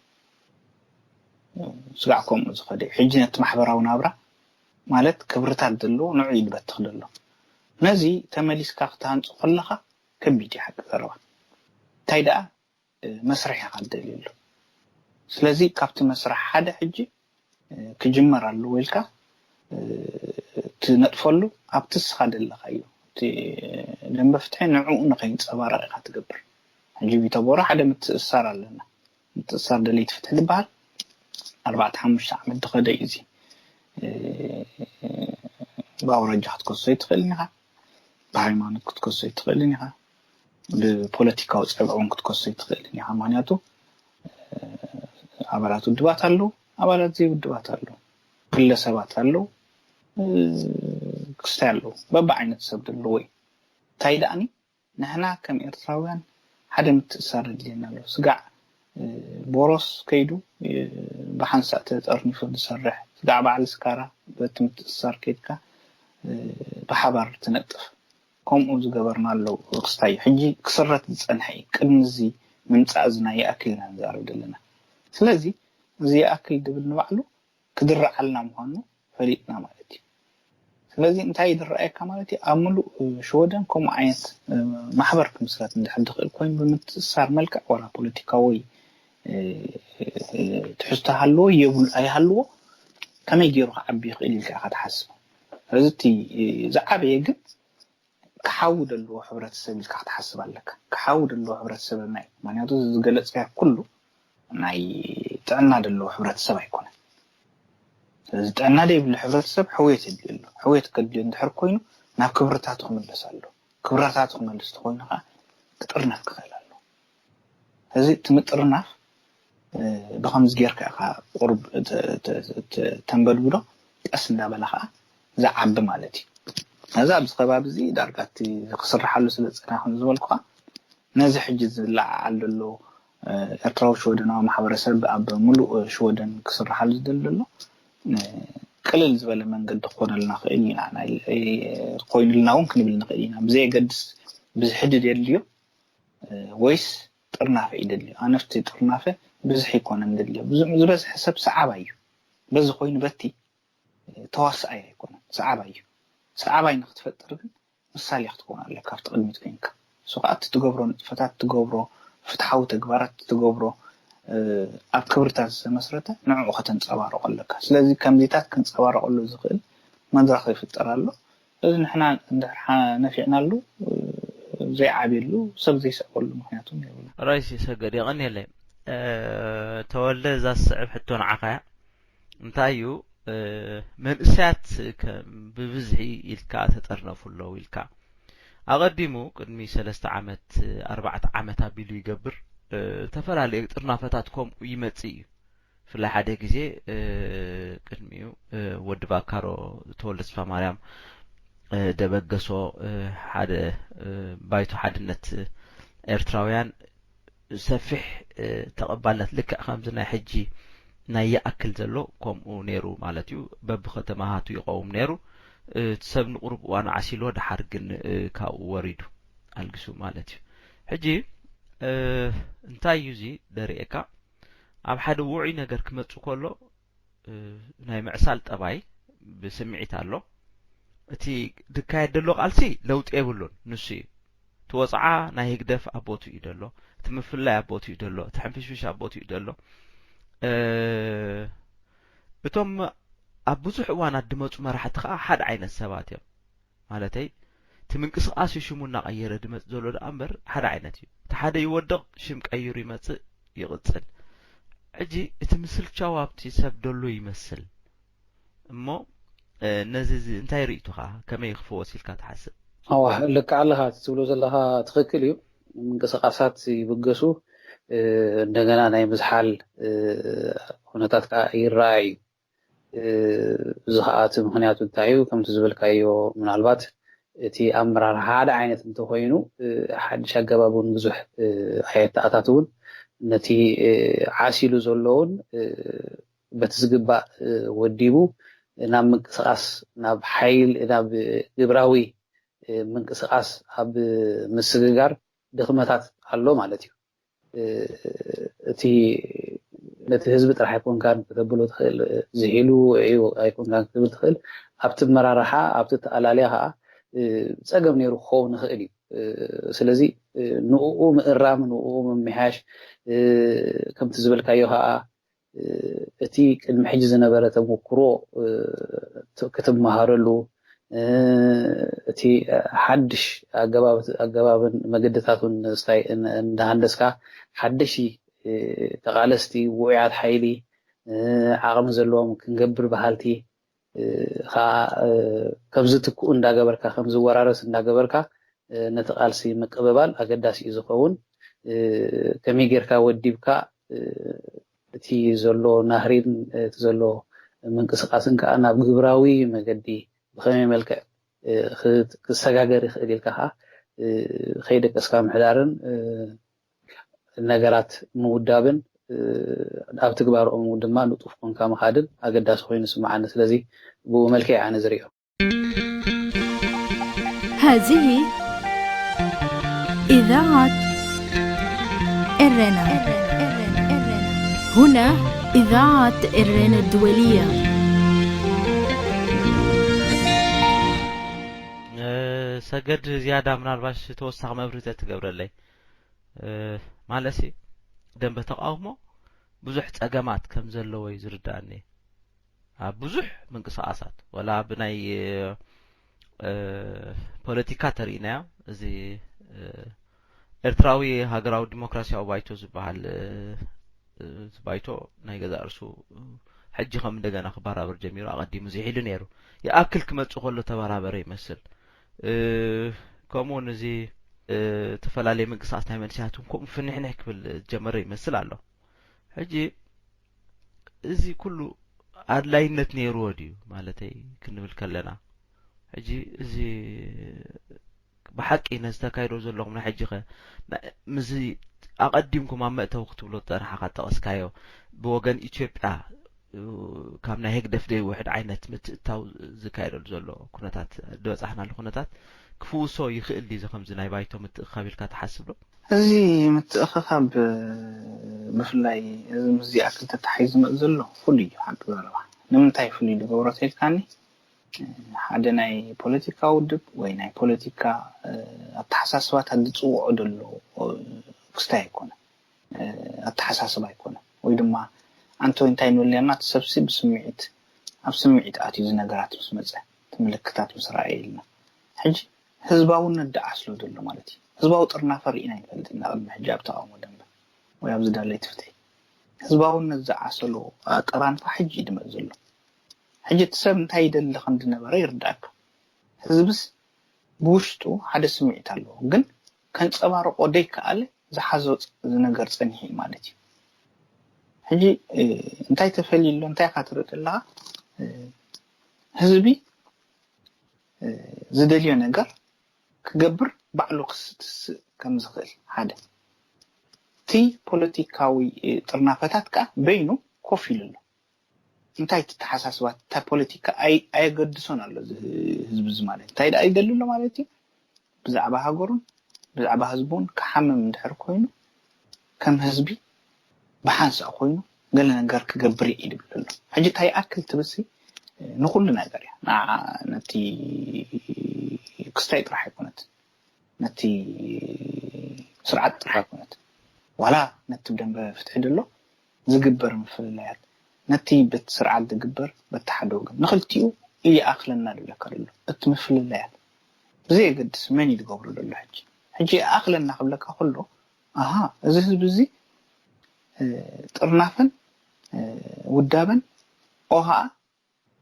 ስጋዕ ከምኡ ዝኸደ እዩ። ሕጂ ነቲ ማሕበራዊ ናብራ ማለት ክብርታት ዘለዎ ንዑ እዩ ዝበትኽ ዘሎ። ነዚ ተመሊስካ ክትሃንፆ ከለኻ ከቢድ እዩ ሓቂ ዘረባ። እንታይ ደኣ መስርሕ ኢኻ ትደልየሉ። ስለዚ ካብቲ መስርሕ ሓደ ሕጂ ክጅመር ኣለዎ ኢልካ ትነጥፈሉ ኣብቲ እስኻ ደለኻዮ እቲ ደንበ ፍትሒ ንዕኡ ንኸይንፀባረቕ ኢኻ ትገብር። ሕጂ ቢተቦራ ሓደ ምትእሳር ኣለና። ምትእሳር ደለይቲ ፍትሒ ዝበሃል ኣርባዕተ ሓሙሽተ ዓመት ዝኸደ እዩ። እዚ ብኣውራጃ ክትከሶ ይትኽእልን ኢኻ፣ ብሃይማኖት ክትከሶ ይትኽእልን ኢኻ፣ ብፖለቲካዊ ፀግዒ እውን ክትከሶ ይትኽእልን ኢኻ። ምክንያቱ ኣባላት ውድባት ኣለዉ፣ ኣባላት ዘይውድባት ኣለዉ፣ ግለሰባት ኣለዉ፣ ክስታይ ኣለዉ። በብዓይነት ሰብ ዘለዎ እዩ። እንታይ ደኣኒ ንሕና ከም ኤርትራውያን ሓደ ምትእሳር ኣድልየና ኣሎ። ስጋዕ ቦሮስ ከይዱ ብሓንሳእ ተጠርኒፉ ዝሰርሕ፣ ስጋዕ በዓል ስካራ በቲ ምትእሳር ከይድካ ብሓባር ትነጥፍ። ከምኡ ዝገበርና ኣለዉ ክስታይ እዩ። ሕጂ ክስረት ዝጸንሐ እዩ። ቅድሚ እዚ ምምጻእ እዚ ናይ ይኣክል ኢና ንዛረብ ዘለና። ስለዚ እዚ ይኣክል ድብል ንባዕሉ ክድርዓልና ምዃኑ ፈሊጥና ማለት እዩ። ስለዚ እንታይ ዝረኣየካ ማለት እዩ ኣብ ምሉእ ሽወደን ከምኡ ዓይነት ማሕበር ክምስረት እንድሕር ዝኽእል ኮይኑ ብምትእሳር መልክዕ ዋላ ፖለቲካዊ ትሕዝቶ ሃለዎ የብሉ ኣይሃልዎ ከመይ ገይሩ ክዓቢ ይኽእል ኢልካ ኢኻ ትሓስብ። ስለዚ እቲ ዝዓበየ ግን ክሓዊ ዘለዎ ሕብረተሰብ ኢልካ ክትሓስብ ኣለካ። ክሓዊ ዘለዎ ሕብረተሰብ ናይ ምክንያቱ ዝገለፅካዮ ኩሉ ናይ ጥዕና ዘለዎ ሕብረተሰብ ኣይኮነን። ስለዚ ጥዕና ዘይብሉ ሕብረተሰብ ሕውየት የድልዮ ኣሎ። ሕውየት ከድልዮ እንድሕር ኮይኑ ናብ ክብርታቱ ክምለስ ኣሎ። ክብርታቱ ክመልስ ተኮይኑ ከዓ ክጥርነፍ ክኽእል ኣሎ። እዚ እቲ ምጥርናፍ ብከምዚ ጌርካ ኢኻ ቁሩብ ተንበድብዶ ቀስ እንዳበለ ከዓ ዝዓቢ ማለት እዩ። እዚ ኣብዚ ከባቢ እዚ ዳርጋ እቲ ክስርሓሉ ስለ ዝፀናኹ ዝበልኩኻ ነዚ ሕጂ ዝለዓዓል ዘሎ ኤርትራዊ ሽወደናዊ ማሕበረሰብ ኣብ ሙሉእ ሽወደን ክስርሓሉ ዝደሊ ዘሎ ቅልል ዝበለ መንገዲ ክኾነልና ክእል ኢና ኮይኑልና እውን ክንብል ንኽእል ኢና። ብዘየገድስ ብዝሕድድ የድልዮ ወይስ ጥርናፈ ይደልዩ? ኣነ ፍቲ ጥርናፈ ብዝሕ ይኮነን ደልዮ። ዝበዝሐ ሰብ ሰዓባይ እዩ። በዚ ኮይኑ በቲ ተዋሳኣይ ኣይኮነን፣ ሰዓባይ እዩ። ሰዓባይ ንክትፈጥር ግን ምሳሌ ክትኮን ኣለካ ኣብቲ ቅድሚት ኮይንካ። እሱ ከዓ እቲ ትገብሮ ንጥፈታት፣ ትገብሮ ፍትሓዊ ተግባራት፣ ትገብሮ ኣብ ክብርታት ዝተመስረተ ንዕኡ ከተንፀባርቆ ኣለካ። ስለዚ ከምዚታት ክንፀባረቀሉ ዝኽእል መድረኽ ይፍጠር ኣሎ። ስለዚ ንሕና እንድሕር ሓ- ነፊዕናሉ ዘይዓብየሉ ሰብ ዘይስዕበሉ ምክንያት እውን የብሉ። ራይሲ ሰገድ የቐንየለይ። ተወልደ፣ እዛ ዝስዕብ ሕቶ ንዓኻ እያ። እንታይ እዩ፣ መንእሰያት ብብዝሒ ኢልካ ተጠርነፉ ኣለዉ ኢልካ፣ ኣቐዲሙ ቅድሚ ሰለስተ ዓመት፣ ኣርባዕተ ዓመት ኣቢሉ ይገብር፣ ዝተፈላለዩ ጥርናፈታት ከምኡ ይመጽእ እዩ። ብፍላይ ሓደ ግዜ ቅድሚኡ ወዲ ባካሮ ተወልደ ተስፋማርያም ደበገሶ፣ ሓደ ባይቶ ሓድነት ኤርትራውያን ሰፊሕ ተቐባልነት፣ ልክዕ ከምዚ ናይ ሕጂ ናይ ይኣክል ዘሎ ከምኡ ነይሩ ማለት እዩ። በብከተማታቱ ይቐውም ነይሩ። እቲ ሰብ ንቑሩብ እዋን ዓሲልዎ፣ ድሓር ግን ካብኡ ወሪዱ፣ ኣልጊሱ ማለት እዩ። ሕጂ እንታይ እዩ እዚ ደርእየካ? ኣብ ሓደ ውዑይ ነገር ክመጽእ ከሎ ናይ ምዕሳል ጠባይ ብስምዒት ኣሎ። እቲ ዝካየድ ዘሎ ቃልሲ ለውጢ የብሉን፣ ንሱ እዩ። እቲ ወጽዓ ናይ ህግደፍ ኣብ ቦትኡ እዩ ዘሎ፣ እቲ ምፍልላይ ኣብ ቦትኡ እዩ ዘሎ፣ እቲ ሕንፍሽፍሽ ኣብ ቦትኡ እዩ ዘሎ። እቶም ኣብ ብዙሕ እዋናት ዝመጹ መራሕቲ ከኣ ሓደ ዓይነት ሰባት እዮም። ማለተይ እቲ ምንቅስቃስ ሽሙ እናቐየረ ዝመጽእ ዘሎ ደኣ እምበር ሓደ ዓይነት እዩ። እቲ ሓደ ይወድቕ፣ ሽም ቀይሩ ይመጽእ፣ ይቕጽል። ሕጂ እቲ ምስልቻው ኣብቲ ሰብ ዘሎ ይመስል እሞ ነዚ እዚ እንታይ ርእይቶኻ? ከመይ ክፍወስ ኢልካ ትሓስብ? ኣዋ ልክዕ ኣለኻ፣ እቲ ትብሎ ዘለኻ ትኽክል እዩ። ምንቅስቃሳት ይብገሱ፣ እንደገና ናይ ምዝሓል ኩነታት ከዓ ይረኣይ እዩ። እዚ ከዓ እቲ ምክንያቱ እንታይ እዩ? ከምቲ ዝበልካዮ ምናልባት እቲ ኣመራርሓ ሓደ ዓይነት እንተኮይኑ ሓድሽ ኣገባብ እውን ብዙሕ ኣየተኣታትውን፣ ነቲ ዓሲሉ ዘሎ እውን በቲ ዝግባእ ወዲቡ ናብ ምንቅስቃስ፣ ናብ ሓይል ናብ ግብራዊ ምንቅስቃስ ኣብ ምስግጋር ድኽመታት ኣሎ ማለት እዩ። እቲ ነቲ ህዝቢ ጥራሕ ኣይኮንካን ክተብሎ ትኽእል፣ ዝሒሉ እዩ ኣይኮንካን ክትብል ትኽእል። ኣብቲ ኣመራርሓ ኣብቲ ኣተኣላልያ ከዓ ፀገም ነይሩ ክኸውን ይኽእል እዩ። ስለዚ ንኡ ምእራም፣ ንኡ ምምሕያሽ፣ ከምቲ ዝበልካዮ ከዓ እቲ ቅድሚ ሕጂ ዝነበረ ተመክሮ ክትመሃረሉ፣ እቲ ሓድሽ ኣገባብን መገድታቱን እንዳሃንደስካ ሓደሽቲ ተቓለስቲ ውዑያት ሓይሊ ዓቕሚ ዘለዎም ክንገብር በሃልቲ ከዓ ከምዚ ትክኡ እንዳገበርካ ከምዚ ወራረስ እንዳገበርካ ነቲ ቃልሲ ምቅብባል ኣገዳሲ እዩ ዝኸውን። ከመይ ጌርካ ወዲብካ እቲ ዘሎ ናህሪን እቲ ዘሎ ምንቅስቃስን ከዓ ናብ ግብራዊ መገዲ ብኸመይ መልክዕ ክሰጋገር ይኽእል ኢልካ ከዓ ከይደቀስካ ምሕዳርን ነገራት ምውዳብን ኣብ ትግባርኦም ድማ ንጡፍ ኮንካ ምኻድን ኣገዳሲ ኮይኑ ይስምዓኒ። ስለዚ ብኡ መልክዕ ኣነ ዝሪኦ። هذه إذاعة إرنا. هنا إذاعة إرنا الدولية. ሰገድ ዝያዳ ምናልባሽ ተወሳኺ መብርህ ተትገብረለይ። ማለሲ ደንበ ተቃውሞ ብዙሕ ጸገማት ከም ዘለዎ እዩ ዝርዳእኒ። ኣብ ብዙሕ ምንቅስቃሳት፣ ወላ ብናይ ፖለቲካ ተርእናዮ፣ እዚ ኤርትራዊ ሃገራዊ ዲሞክራሲያዊ ባይቶ ዝበሃል ባይቶ ናይ ገዛ እርሱ ሕጂ ከም እንደገና ክበራበር ጀሚሩ፣ ኣቐዲሙ ዝሒሉ ነይሩ። ይኣክል ክመጽእ ከሎ ተበራበረ ይመስል። ከምኡውን እዚ ተፈላለየ ምንቅስቃስ ናይ መንእሰያት እውን ከምኡ ፍንሕንሕ ክብል ዝጀመረ ይመስል ኣሎ። ሕጂ እዚ ኩሉ ኣድላይነት ነይርዎ ድዩ ማለተይ ክንብል ከለና፣ ሕጂ እዚ ብሓቂ ነዚ ተካይዶ ዘለኹም ናይ ሕጂ ኸ፣ ምስዚ ኣቐዲምኩም ኣብ መእተዊ ክትብሎ ዝጸናሕካ ጠቐስካዮ፣ ብወገን ኢትዮጵያ ካብ ናይ ህግደፍ ዘይውሕድ ዓይነት ምትእትታው ዝካየደሉ ዘሎ ኩነታት፣ ዝበጻሕናሉ ኩነታት ክፍውሶ ይኽእል ድዩ? እዚ ከምዚ ናይ ባይቶ ምትእኽኻብ ኢልካ ትሓስብ ዶ? እዚ ምትእኽኻብ ብፍላይ እዚ ምስዚ ኣክል ተታሒዙ ዝመጽእ ዘሎ ፍሉይ እዩ። ሓቂ ዘረባ ንምንታይ ፍሉይ ዝገብሮ ተልካኒ ሓደ ናይ ፖለቲካ ውድብ ወይ ናይ ፖለቲካ ኣተሓሳስባታት ዝፅውዖ ዘሎ ክስታይ ኣይኮነ ኣተሓሳስባ ኣይኮነ ወይ ድማ ኣንተ እንታይ ንብል ነርና እቲ ሰብሲ ብስምዒት ኣብ ስምዒት ኣትዩ እዚ ነገራት ምስ መፀ ምልክታት ምስ ረኣየ ኢልና ሕጂ ህዝባውነት ዝዓስሎ ዘሎ ማለት እዩ። ህዝባዊ ጥርናፈ ርኢና ይንፈልጥ ኢና ቅድሚ ሕጂ ኣብ ተቃውሞ ደንበ ወይ ኣብዚ ዳለይቲ ፍትሒ ህዝባውነት ዝዓሰሎ ኣጠራንፋ ሕጂ እዩ ድመፅ ዘሎ። ሕጂ እቲ ሰብ እንታይ ይደሊ ከም ዝነበረ ይርዳእካ። ህዝብስ ብውሽጡ ሓደ ስምዒት ኣለዎ፣ ግን ከንፀባርቆ ደይከኣለ ዝሓዞ ነገር ፀኒሑ እዩ ማለት እዩ። ሕጂ እንታይ ተፈልዩ ኣሎ እንታይ ኢካ ትርኢ ኣለካ? ህዝቢ ዝደልዮ ነገር ክገብር ባዕሉ ክስትስእ ከም ዝኽእል ሓደ እቲ ፖለቲካዊ ጥርናፈታት ከዓ በይኑ ኮፍ ኢሉ ኣሎ። እንታይ ትተሓሳስባት እታ ፖለቲካ ኣየገድሶን ኣሎ ህዝቢ እዚ ማለት እንታይ ደኣ ይደሊ ኣሎ ማለት እዩ። ብዛዕባ ሃገሩን ብዛዕባ ህዝቡን ክሓምም እንድሕር ኮይኑ ከም ህዝቢ ብሓንሳእ ኮይኑ ገለ ነገር ክገብር እየ ይብል ኣሎ። ሕጂ እንታይ ይኣክል ትብልሲ ንኩሉ ነገር እያ ነቲ ክስታይ ጥራሕ ኣይኮነት ነቲ ስርዓት ጥራሕ ኣይኮነት ዋላ ነቲ ብደንበ ፍትሒ ደሎ ዝግበር ምፍልላያት ነቲ በቲ ስርዓት ዝግበር በቲ ሓደ ወገን ንክልቲኡ ይኣኽለና ዝብለካ ዘሎ እቲ ምፍልላያት ብዘየገድስ መን እዩ ዝገብሮ ዘሎ ሕጂ ሕጂ ይኣኽለና ክብለካ ከሎ ኣሃ እዚ ህዝቢ እዚ ጥርናፈን ውዳበን ኦሃ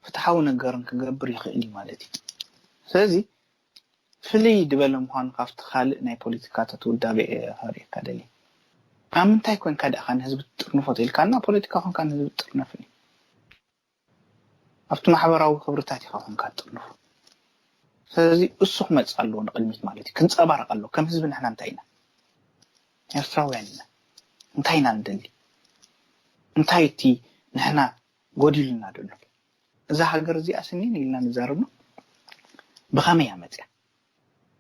ፍትሓዊ ነገርን ክገብር ይኽእል እዩ ማለት እዩ። ስለዚ ፍልይ ዝበለ ምዃኑ ካብቲ ካልእ ናይ ፖለቲካታት ውዳበ ከርእየካ ደልየ። ኣብ ምንታይ ኮንካ ደኣ ንህዝቢ ትጥርንፎ ተኢልካና ፖለቲካ ኮንካ ንህዝቢ ትጥርነፍን እዩ። ኣብቲ ማሕበራዊ ክብርታት ኢኻ ኮንካ ትጥርንፎ። ስለዚ እሱ ክመፅእ ኣለዎ ንቅድሚት ማለት እዩ። ክንፀባረቕ ኣለዎ ከም ህዝቢ ንሕና እንታይ ኢና? ኤርትራውያን ኢና። እንታይ ኢና ንደሊ? እንታይ እቲ ንሕና ጎዲሉና ዘሎ? እዛ ሃገር እዚኣ ስኒን ኢልና ንዛረብ ነው ብኸመይ እያ መፅያ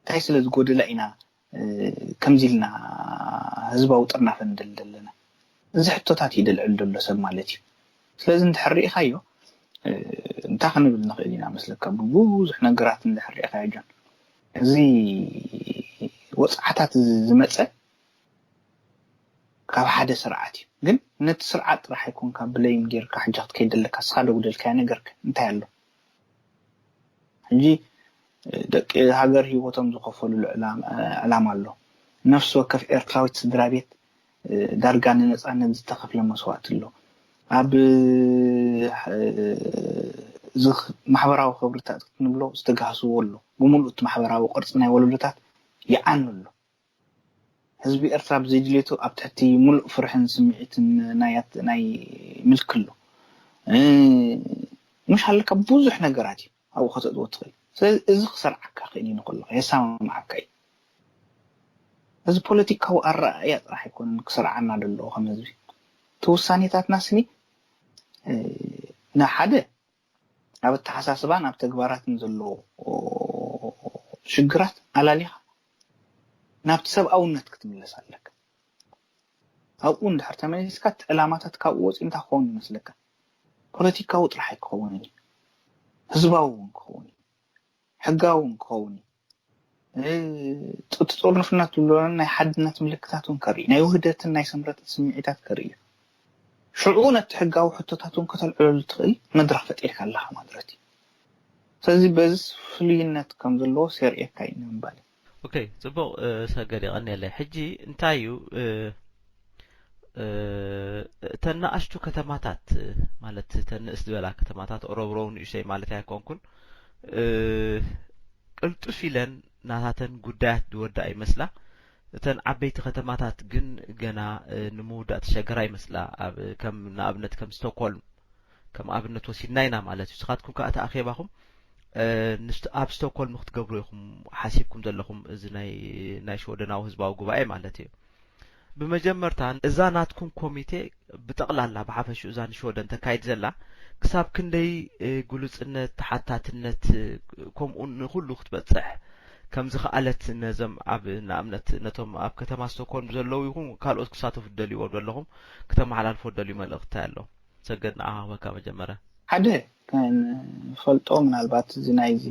እንታይ ስለ ዝጎደላ ኢና ከምዚ ኢልና ህዝባዊ ጥርናፈ ንደሊ ዘለና እዚ ሕቶታት እዩ ደልዕል ዘሎ ሰብ ማለት እዩ ስለዚ እንድሕር ርኢኻዮ እንታይ ክንብል ንኽእል ኢና መስለካ ብብዙሕ ነገራት እንድሕር ርኢኻዮ ጆን እዚ ወፅዓታት ዝመፀ ካብ ሓደ ስርዓት እዩ ግን ነቲ ስርዓት ጥራሕ ኣይኮንካ ብለይም ጌርካ ሕጂ ክትከይድ ኣለካ ስኻ ደጉደልካዮ ነገር እንታይ ኣሎ ሕጂ ደቂ ሃገር ሂወቶም ዝኸፈልሉ ዕላማ ኣሎ ነፍሲ ወከፍ ኤርትራዊት ስድራ ቤት ዳርጋ ንነፃነት ዝተኸፍለ መስዋእቲ ኣሎ ኣብ ማሕበራዊ ክብርታት ክትንብሎ ዝተጋህስዎ ኣሎ ብምሉእ እቲ ማሕበራዊ ቅርፂ ናይ ወለዶታት ይዓኑ ኣሎ ህዝቢ ኤርትራ ብዘይ ድሌቱ ኣብ ትሕቲ ሙሉእ ፍርሕን ስምዒትን ናይ ምልኪ ኣሎ። ምሽ ሃለካ ብዙሕ ነገራት እዩ ኣብኡ ከተእትዎ ትኽእል። ስለዚ እዚ ክሰርዓካ ክእል እዩ ንኹልኻ የሰማምዓካ እዩ። እዚ ፖለቲካዊ ኣረኣእያ ጥራሕ ኣይኮነን ክሰርዓና ዘለዎ ከም ህዝቢ። እቲ ውሳኔታትና ስኒ ንሓደ ኣብ ኣተሓሳስባን ኣብ ተግባራትን ዘሎ ሽግራት ኣላሊኻ ናብቲ ሰብኣውነት ክትምለስ ኣለካ። ኣብኡ እንድሕር ተመሊስካ እቲ ዕላማታት ካብኡ ወፂኡ እንታይ ክኸውን ይመስለካ? ፖለቲካዊ ጥራሕ ኣይክኸውንን እዩ። ህዝባዊ እውን ክኸውን እዩ። ሕጋዊ እውን ክኸውን እዩ። እቲ ጥርንፍና ትብሎ ናይ ሓድነት ምልክታት እውን ከርኢ ናይ ውህደትን ናይ ስምረትን ስምዒታት ከርኢ እዩ። ሽዑ ነቲ ሕጋዊ ሕቶታት እውን ከተልዕለሉ ትኽእል መድረኽ ፈጢርካ ኣለኻ ማለት እዩ። ስለዚ በዚ ፍሉይነት ከም ዘለዎ ሴርእየካ እዩ ንምባል እዩ። ኦኬ፣ ጽቡቕ ሰገድ የቐንየለይ። ሕጂ እንታይ እዩ እተን ንኣሽቱ ከተማታት ማለት እተን ንእስ ዝበላ ከተማታት ኦሮብሮው ንእሽተይ ማለት ኣይኮንኩን ቅልጡፍ ኢለን ናታተን ጉዳያት ዝወዳ ይመስላ። እተን ዓበይቲ ከተማታት ግን ገና ንምውዳእ ተሸገራ ይመስላ። ኣብ ከም ንኣብነት ከም ስቶክሆልም ከም ኣብነት ወሲድና ኢና ማለት እዩ። ንስኻትኩም ከኣ እቲ ኣኼባኹም ኣብ ስቶክሆልም ክትገብሩ ኢኹም ሓሲብኩም ዘለኹም እዚ ናይ ናይ ሽወደናዊ ህዝባዊ ጉባኤ ማለት እዩ። ብመጀመርታ እዛ ናትኩም ኮሚቴ ብጠቕላላ ብሓፈሽኡ እዛ ንሽወደን ተካይድ ዘላ ክሳብ ክንደይ ግሉጽነት፣ ተሓታትነት ከምኡ ንኹሉ ክትበጽሕ ከም ዝኸኣለት ነዞም ኣብ ንኣብነት ነቶም ኣብ ከተማ ስቶክሆልም ዘለዉ ይኹን ካልኦት ክሳተፉ ትደልይዎ ዘለኹም ክተመሓላልፎ ትደልዩ መልእኽቲ ኣሎ? ሰገድ ንዓኻ ክህበካ መጀመርያ። ሓደ ክንፈልጦ ምናልባት እዚ ናይዚ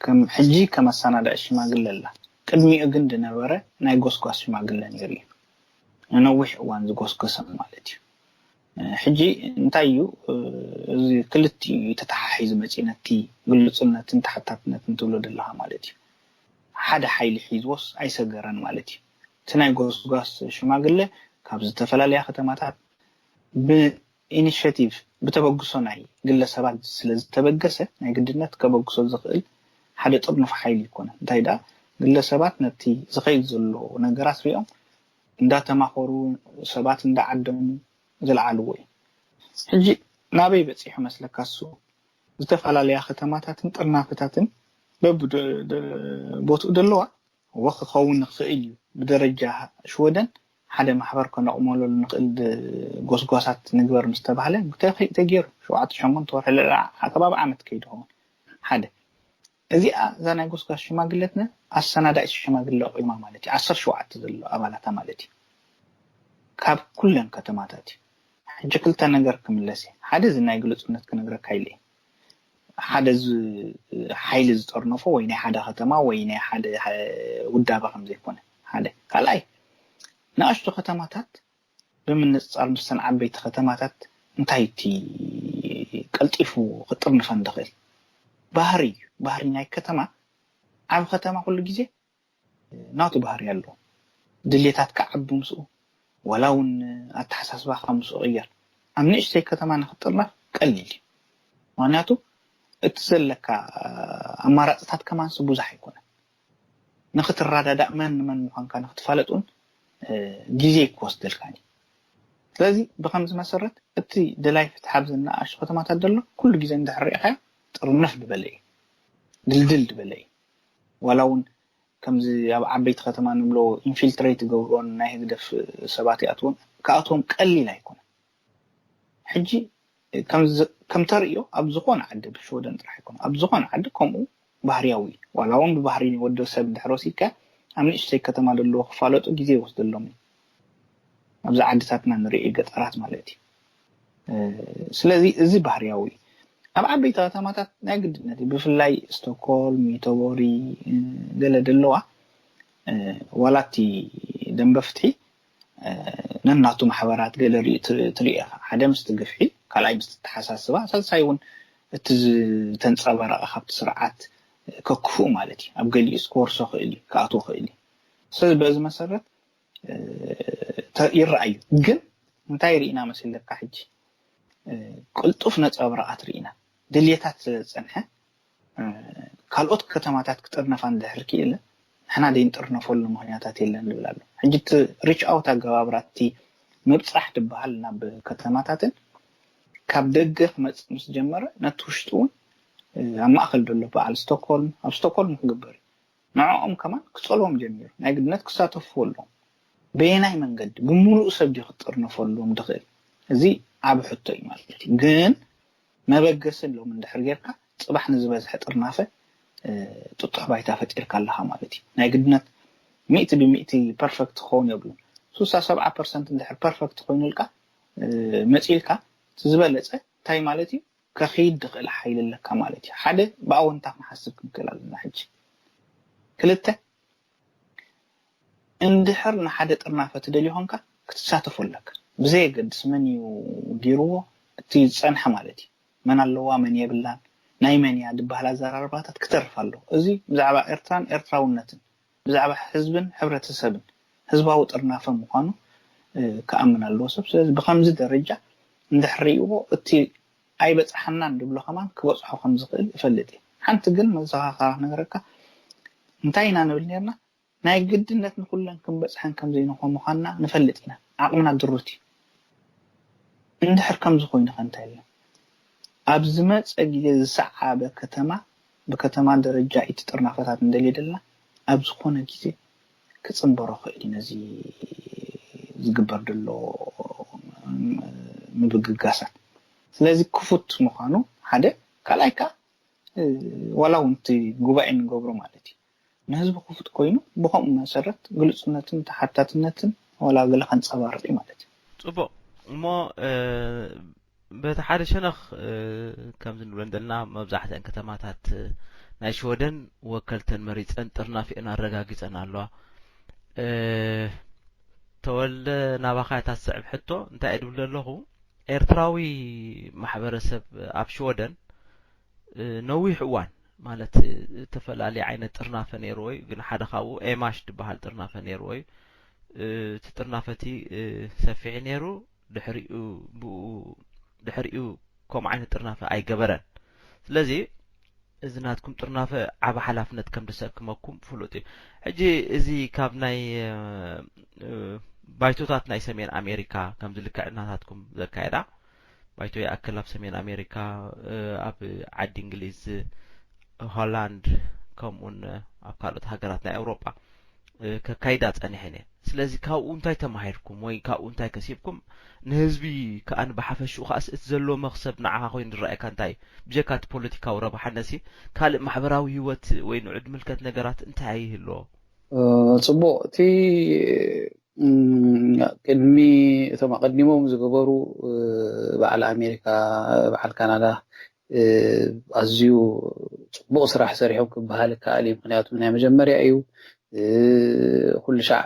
ከም ሕጂ ከም ኣሰናዳኢ ሽማግለ ኣላ ቅድሚኡ ግን ዝነበረ ናይ ጎስጓስ ሽማግለ ነይሩ እዩ ንነዊሕ እዋን ዝጎስጎሰ ማለት እዩ ሕጂ እንታይ እዩ እዚ ክልቲኡ እዩ ተተሓሒዙ መፂኡ ነቲ ግልፁነትን ተሓታትነትን ትብሎ ዘለኻ ማለት እዩ። ሓደ ሓይሊ ሒዝዎስ ኣይሰገረን ማለት እዩ። እቲ ናይ ጎስጓስ ሽማግለ ካብ ዝተፈላለያ ከተማታት ብኢኒሽቲቭ ብተበግሶ ናይ ግለሰባት ስለዝተበገሰ ናይ ግድነት ከበግሶ ዝኽእል ሓደ ጥርኑፍ ሓይሊ ይኮነን። እንታይ ደኣ ግለሰባት ነቲ ዝኸይድ ዘሎ ነገራት ሪኦም እንዳተማኸሩ ሰባት እንዳዓደሙ ዝለዓልዎ እዩ። ሕጂ ናበይ በፂሑ መስለካ እሱ? ዝተፈላለያ ከተማታትን ጥርናፈታትን በብቦትኡ ዘለዋ ወ ክኸውን ንኽእል እዩ። ብደረጃ ሽወደን ሓደ ማሕበር ከነቕመለሉ ንኽእል ጎስጓሳት ንግበር ምስ ተባህለ ተገይሩ ሸውዓተ ሸሞንተ ወርሒ ልዕሊ ከባቢ ዓመት ከይድኸውን ሓደ እዚኣ እዛ ናይ ጎስጓስ ሽማግለትና ኣሰናዳኢት ሽማግለ ኣቑማ ማለት እዩ። ዓሰርተ ሸውዓተ ዘሎ ኣባላታ ማለት እዩ። ካብ ኩለን ከተማታት እዩ። ሕጂ ክልተ ነገር ክምለስ እየ። ሓደ እዚ ናይ ግልፁነት ክነግረካ ኢለ እየ። ሓደ ሓይሊ ዝጠርነፎ ወይ ናይ ሓደ ከተማ ወይ ናይ ሓደ ውዳበ ከም ዘይኮነ ሓደ። ካልኣይ ንኣሽቱ ከተማታት ብምንፅፃር ምስተን ዓበይቲ ከተማታት እንታይ እቲ ቀልጢፉ ክጥርንፈን ዝኽእል ባህሪ እዩ። ባህሪ ናይ ከተማ ዓብ ከተማ ኩሉ ግዜ ናቱ ባህሪ ኣለዎ። ድሌታት ክዓቢ ምስኡ ዋላ እውን ኣተሓሳስባኻ ምስኡ ቅየር። ኣብ ንእሽተይ ከተማ ንክጥርነፍ ቀሊል እዩ። ምክንያቱ እቲ ዘለካ ኣማራፅታት ከማንስ ብዙሕ ኣይኮነን። ንክትረዳዳእ መን ንመን ምኳንካ ንክትፋለጥ እውን ግዜ ክወስደልካ እዩ። ስለዚ ብከምዚ መሰረት እቲ ደላይ ፍትሒ ኣብ ዝነኣሽ ከተማታት ዘሎ ኩሉ ግዜ እንድሕር ርኢኻዮ ጥርንፍ ዝበለ እዩ፣ ድልድል ዝበለ እዩ። ዋላ እውን ከምዚ ኣብ ዓበይቲ ከተማ ንብሎ ኢንፊልትሬት ገብርዎን ናይ ህግደፍ ሰባት ይኣትዎን ክኣትዎም ቀሊል ኣይኮነን። ሕጂ ከም ተርእዮ ኣብ ዝኾነ ዓዲ ብሽወደን ጥራሕ ኣይኮነ ኣብ ዝኾነ ዓዲ ከምኡ ባህርያዊ ዋላ እውን ብባህሪ ወዲ ሰብ ድሕር ወሲድካ ኣብ ንእሽተይ ከተማ ዘለዎ ክፋለጡ ግዜ ይወስደሎም እዩ። ኣብዚ ዓድታትና ንርኢ ገጠራት ማለት እዩ። ስለዚ እዚ ባህርያዊ ኣብ ዓበይቲ ከተማታት ናይ ግድነት እዩ። ብፍላይ ስቶክሆልም፣ ዩተቦሪ ገለ ደለዋ ዋላቲ ደንበ ፍትሒ ነናቱ ማሕበራት ገለ ሪኡ ትርኢ ኢኻ። ሓደ ምስቲ ግፍዒ፣ ካልኣይ ምስቲ ተሓሳስባ፣ ሳልሳይ እውን እቲ ዝተንጸባረቐ ካብቲ ስርዓት ከክፍኡ ማለት እዩ። ኣብ ገሊኡስ ክወርሶ ክእል እዩ፣ ክኣትዎ ክእል እዩ። ስለዚ በዚ መሰረት ይረኣዩ። ግን እንታይ ርኢና መሲለካ ሕጂ ቅልጡፍ ነጸብራቓት ርኢና ድልየታት ስለ ዝጸንሐ ካልኦት ከተማታት ክጥርነፋ እንድሕር ክኢለ ንሕና ደይንጥርነፈሉ ምክንያታት የለን ዝብል ኣሎ። ሕጂ እቲ ሪች ኣውት ኣገባብራ እቲ ምብጻሕ ዝበሃል ናብ ከተማታትን ካብ ደገ ክመጽእ ምስ ጀመረ ነቲ ውሽጢ እውን ኣብ ማእከል ዘሎ በዓል ስቶክሆልም ኣብ ስቶክሆልም ክግበር እዩ። ንዕኦም ከማን ክጸልዎም ጀሚሩ ናይ ግድነት ክሳተፍዎ ኣለዎም። በየናይ መንገዲ ብምሉእ ሰብ ድዩ ክጥርነፈሎም ድኽእል? እዚ ዓብ ሕቶ እዩ ማለት እዩ። ግን መበገሲ ሎም እንድሕር ጌርካ ጽባሕ ንዝበዝሐ ጥርናፈ ጥጡሕ ባይታ ፈጢርካ ኣለኻ ማለት እዩ። ናይ ግድነት ሚእቲ ብሚእቲ ፐርፈክት ክኸውን የብሉን። ሱሳ ሰብዓ ፐርሰንት እንድሕር ፐርፈክት ኮይኑልካ መጺልካ ዝበለጸ እንታይ ማለት እዩ? ከኺድ ድኽእል ሓይሊ ኣለካ ማለት እዩ። ሓደ ብኣወንታ ክንሓስብ ክንክእል ኣለና። ሕጂ ክልተ እንድሕር ንሓደ ጥርናፈ ትደልዩ ኾንካ ክትሳተፎ ኣለካ። ብዘየገድስ መን እዩ ገይርዎ እቲ ዝጸንሐ ማለት እዩ። መን ኣለዋ መን የብላን ናይ መን እያ ዝበሃል ኣዘራርባታት ክተርፍ ኣለዎ። እዚ ብዛዕባ ኤርትራን ኤርትራውነትን ብዛዕባ ህዝብን ሕብረተሰብን ህዝባዊ ጥርናፈ ምዃኑ ክኣምን ኣለዎ ሰብ። ስለዚ ብኸምዚ ደረጃ እንድሕር ርእይዎ እቲ ኣይበጽሓናን ድብሎ ከማን ክበጽሖ ከም ዝኽእል እፈልጥ እየ። ሓንቲ ግን መዘኻኸራ ክነግረካ እንታይ ኢና ንብል ነርና ናይ ግድነት ንኩለን ክንበጽሐን ከም ዘይንኾ ምዃንና ንፈልጥ ኢና። ዓቕምና ድሩት እዩ። እንድሕር ከምዚ ኮይኑ ከ እንታይ ኣሎ? ኣብ ዝመጸ ግዜ ዝሰዓበ ከተማ ብከተማ ደረጃ እቲ ጥርናፈታት እንደልየ ደለና ኣብ ዝኾነ ግዜ ክጽንበሮ ክእል እዩ ነዚ ዝግበር ዘሎ ምብግጋሳት። ስለዚ ክፉት ምዃኑ ሓደ፣ ካልኣይ ከዓ ዋላ እውን እቲ ጉባኤ ንገብሮ ማለት እዩ ንህዝቢ ክፉት ኮይኑ ብከምኡ መሰረት ግልፅነትን ተሓታትነትን ዋላ ገለ ከንፀባርቕ እዩ ማለት እዩ። ፅቡቕ እሞ በቲ ሓደ ሸነኽ ከምዚ ንብሎ እንደልና መብዛሕትአን ከተማታት ናይ ሽወደን ወከልተን መሪፀን ጥርናፊአን ኣረጋጊፀን ኣለዋ። ተወልደ ናባኻ እታ ዝስዕብ ሕቶ እንታይ እየ ድብል ዘለኹ ኤርትራዊ ማሕበረሰብ ኣብ ሽወደን ነዊሕ እዋን ማለት እተፈላለየ ዓይነት ጥርናፈ ነይርዎ እዩ። ግን ሓደ ካብኡ ኤማሽ ዝበሃል ጥርናፈ ነይርዎ እዩ። እቲ ጥርናፈ እቲ ሰፊሕ ነይሩ። ድሕሪኡ ብኡ ድሕሪኡ ከምኡ ዓይነት ጥርናፈ ኣይገበረን። ስለዚ እዚ ናትኩም ጥርናፈ ዓቢ ሓላፍነት ከም ዝሰክመኩም ፍሉጥ እዩ። ሕጂ እዚ ካብ ናይ ባይቶታት ናይ ሰሜን ኣሜሪካ ከምዚ ልክዕ እናታትኩም ዘካየዳ ባይቶ ይኣክል ኣብ ሰሜን ኣሜሪካ፣ ኣብ ዓዲ እንግሊዝ፣ ሆላንድ፣ ከምኡውን ኣብ ካልኦት ሃገራት ናይ ኣውሮጳ ከካይዳ ጸኒሐን እየን። ስለዚ ካብኡ እንታይ ተማሂርኩም ወይ ካብኡ እንታይ ከሲብኩም? ንህዝቢ ከኣ ብሓፈሽኡ ከኣስ እቲ ዘለዎ መኽሰብ ንዓኻ ኮይኑ ዝረኣየካ እንታይ እዩ? ብጀካ እቲ ፖለቲካዊ ረብሓ ነሲ ካልእ ማሕበራዊ ህይወት ወይ ንዑድ ምልከት ነገራት እንታይ ይህልዎ? ጽቡቕ። እቲ ቅድሚ እቶም ኣቐዲሞም ዝገበሩ በዓል ኣሜሪካ፣ በዓል ካናዳ ኣዝዩ ጽቡቕ ስራሕ ሰሪሖም ክበሃል ይከኣል እዩ። ምክንያቱ ናይ መጀመርያ እዩ። ኩሉ ሻዕ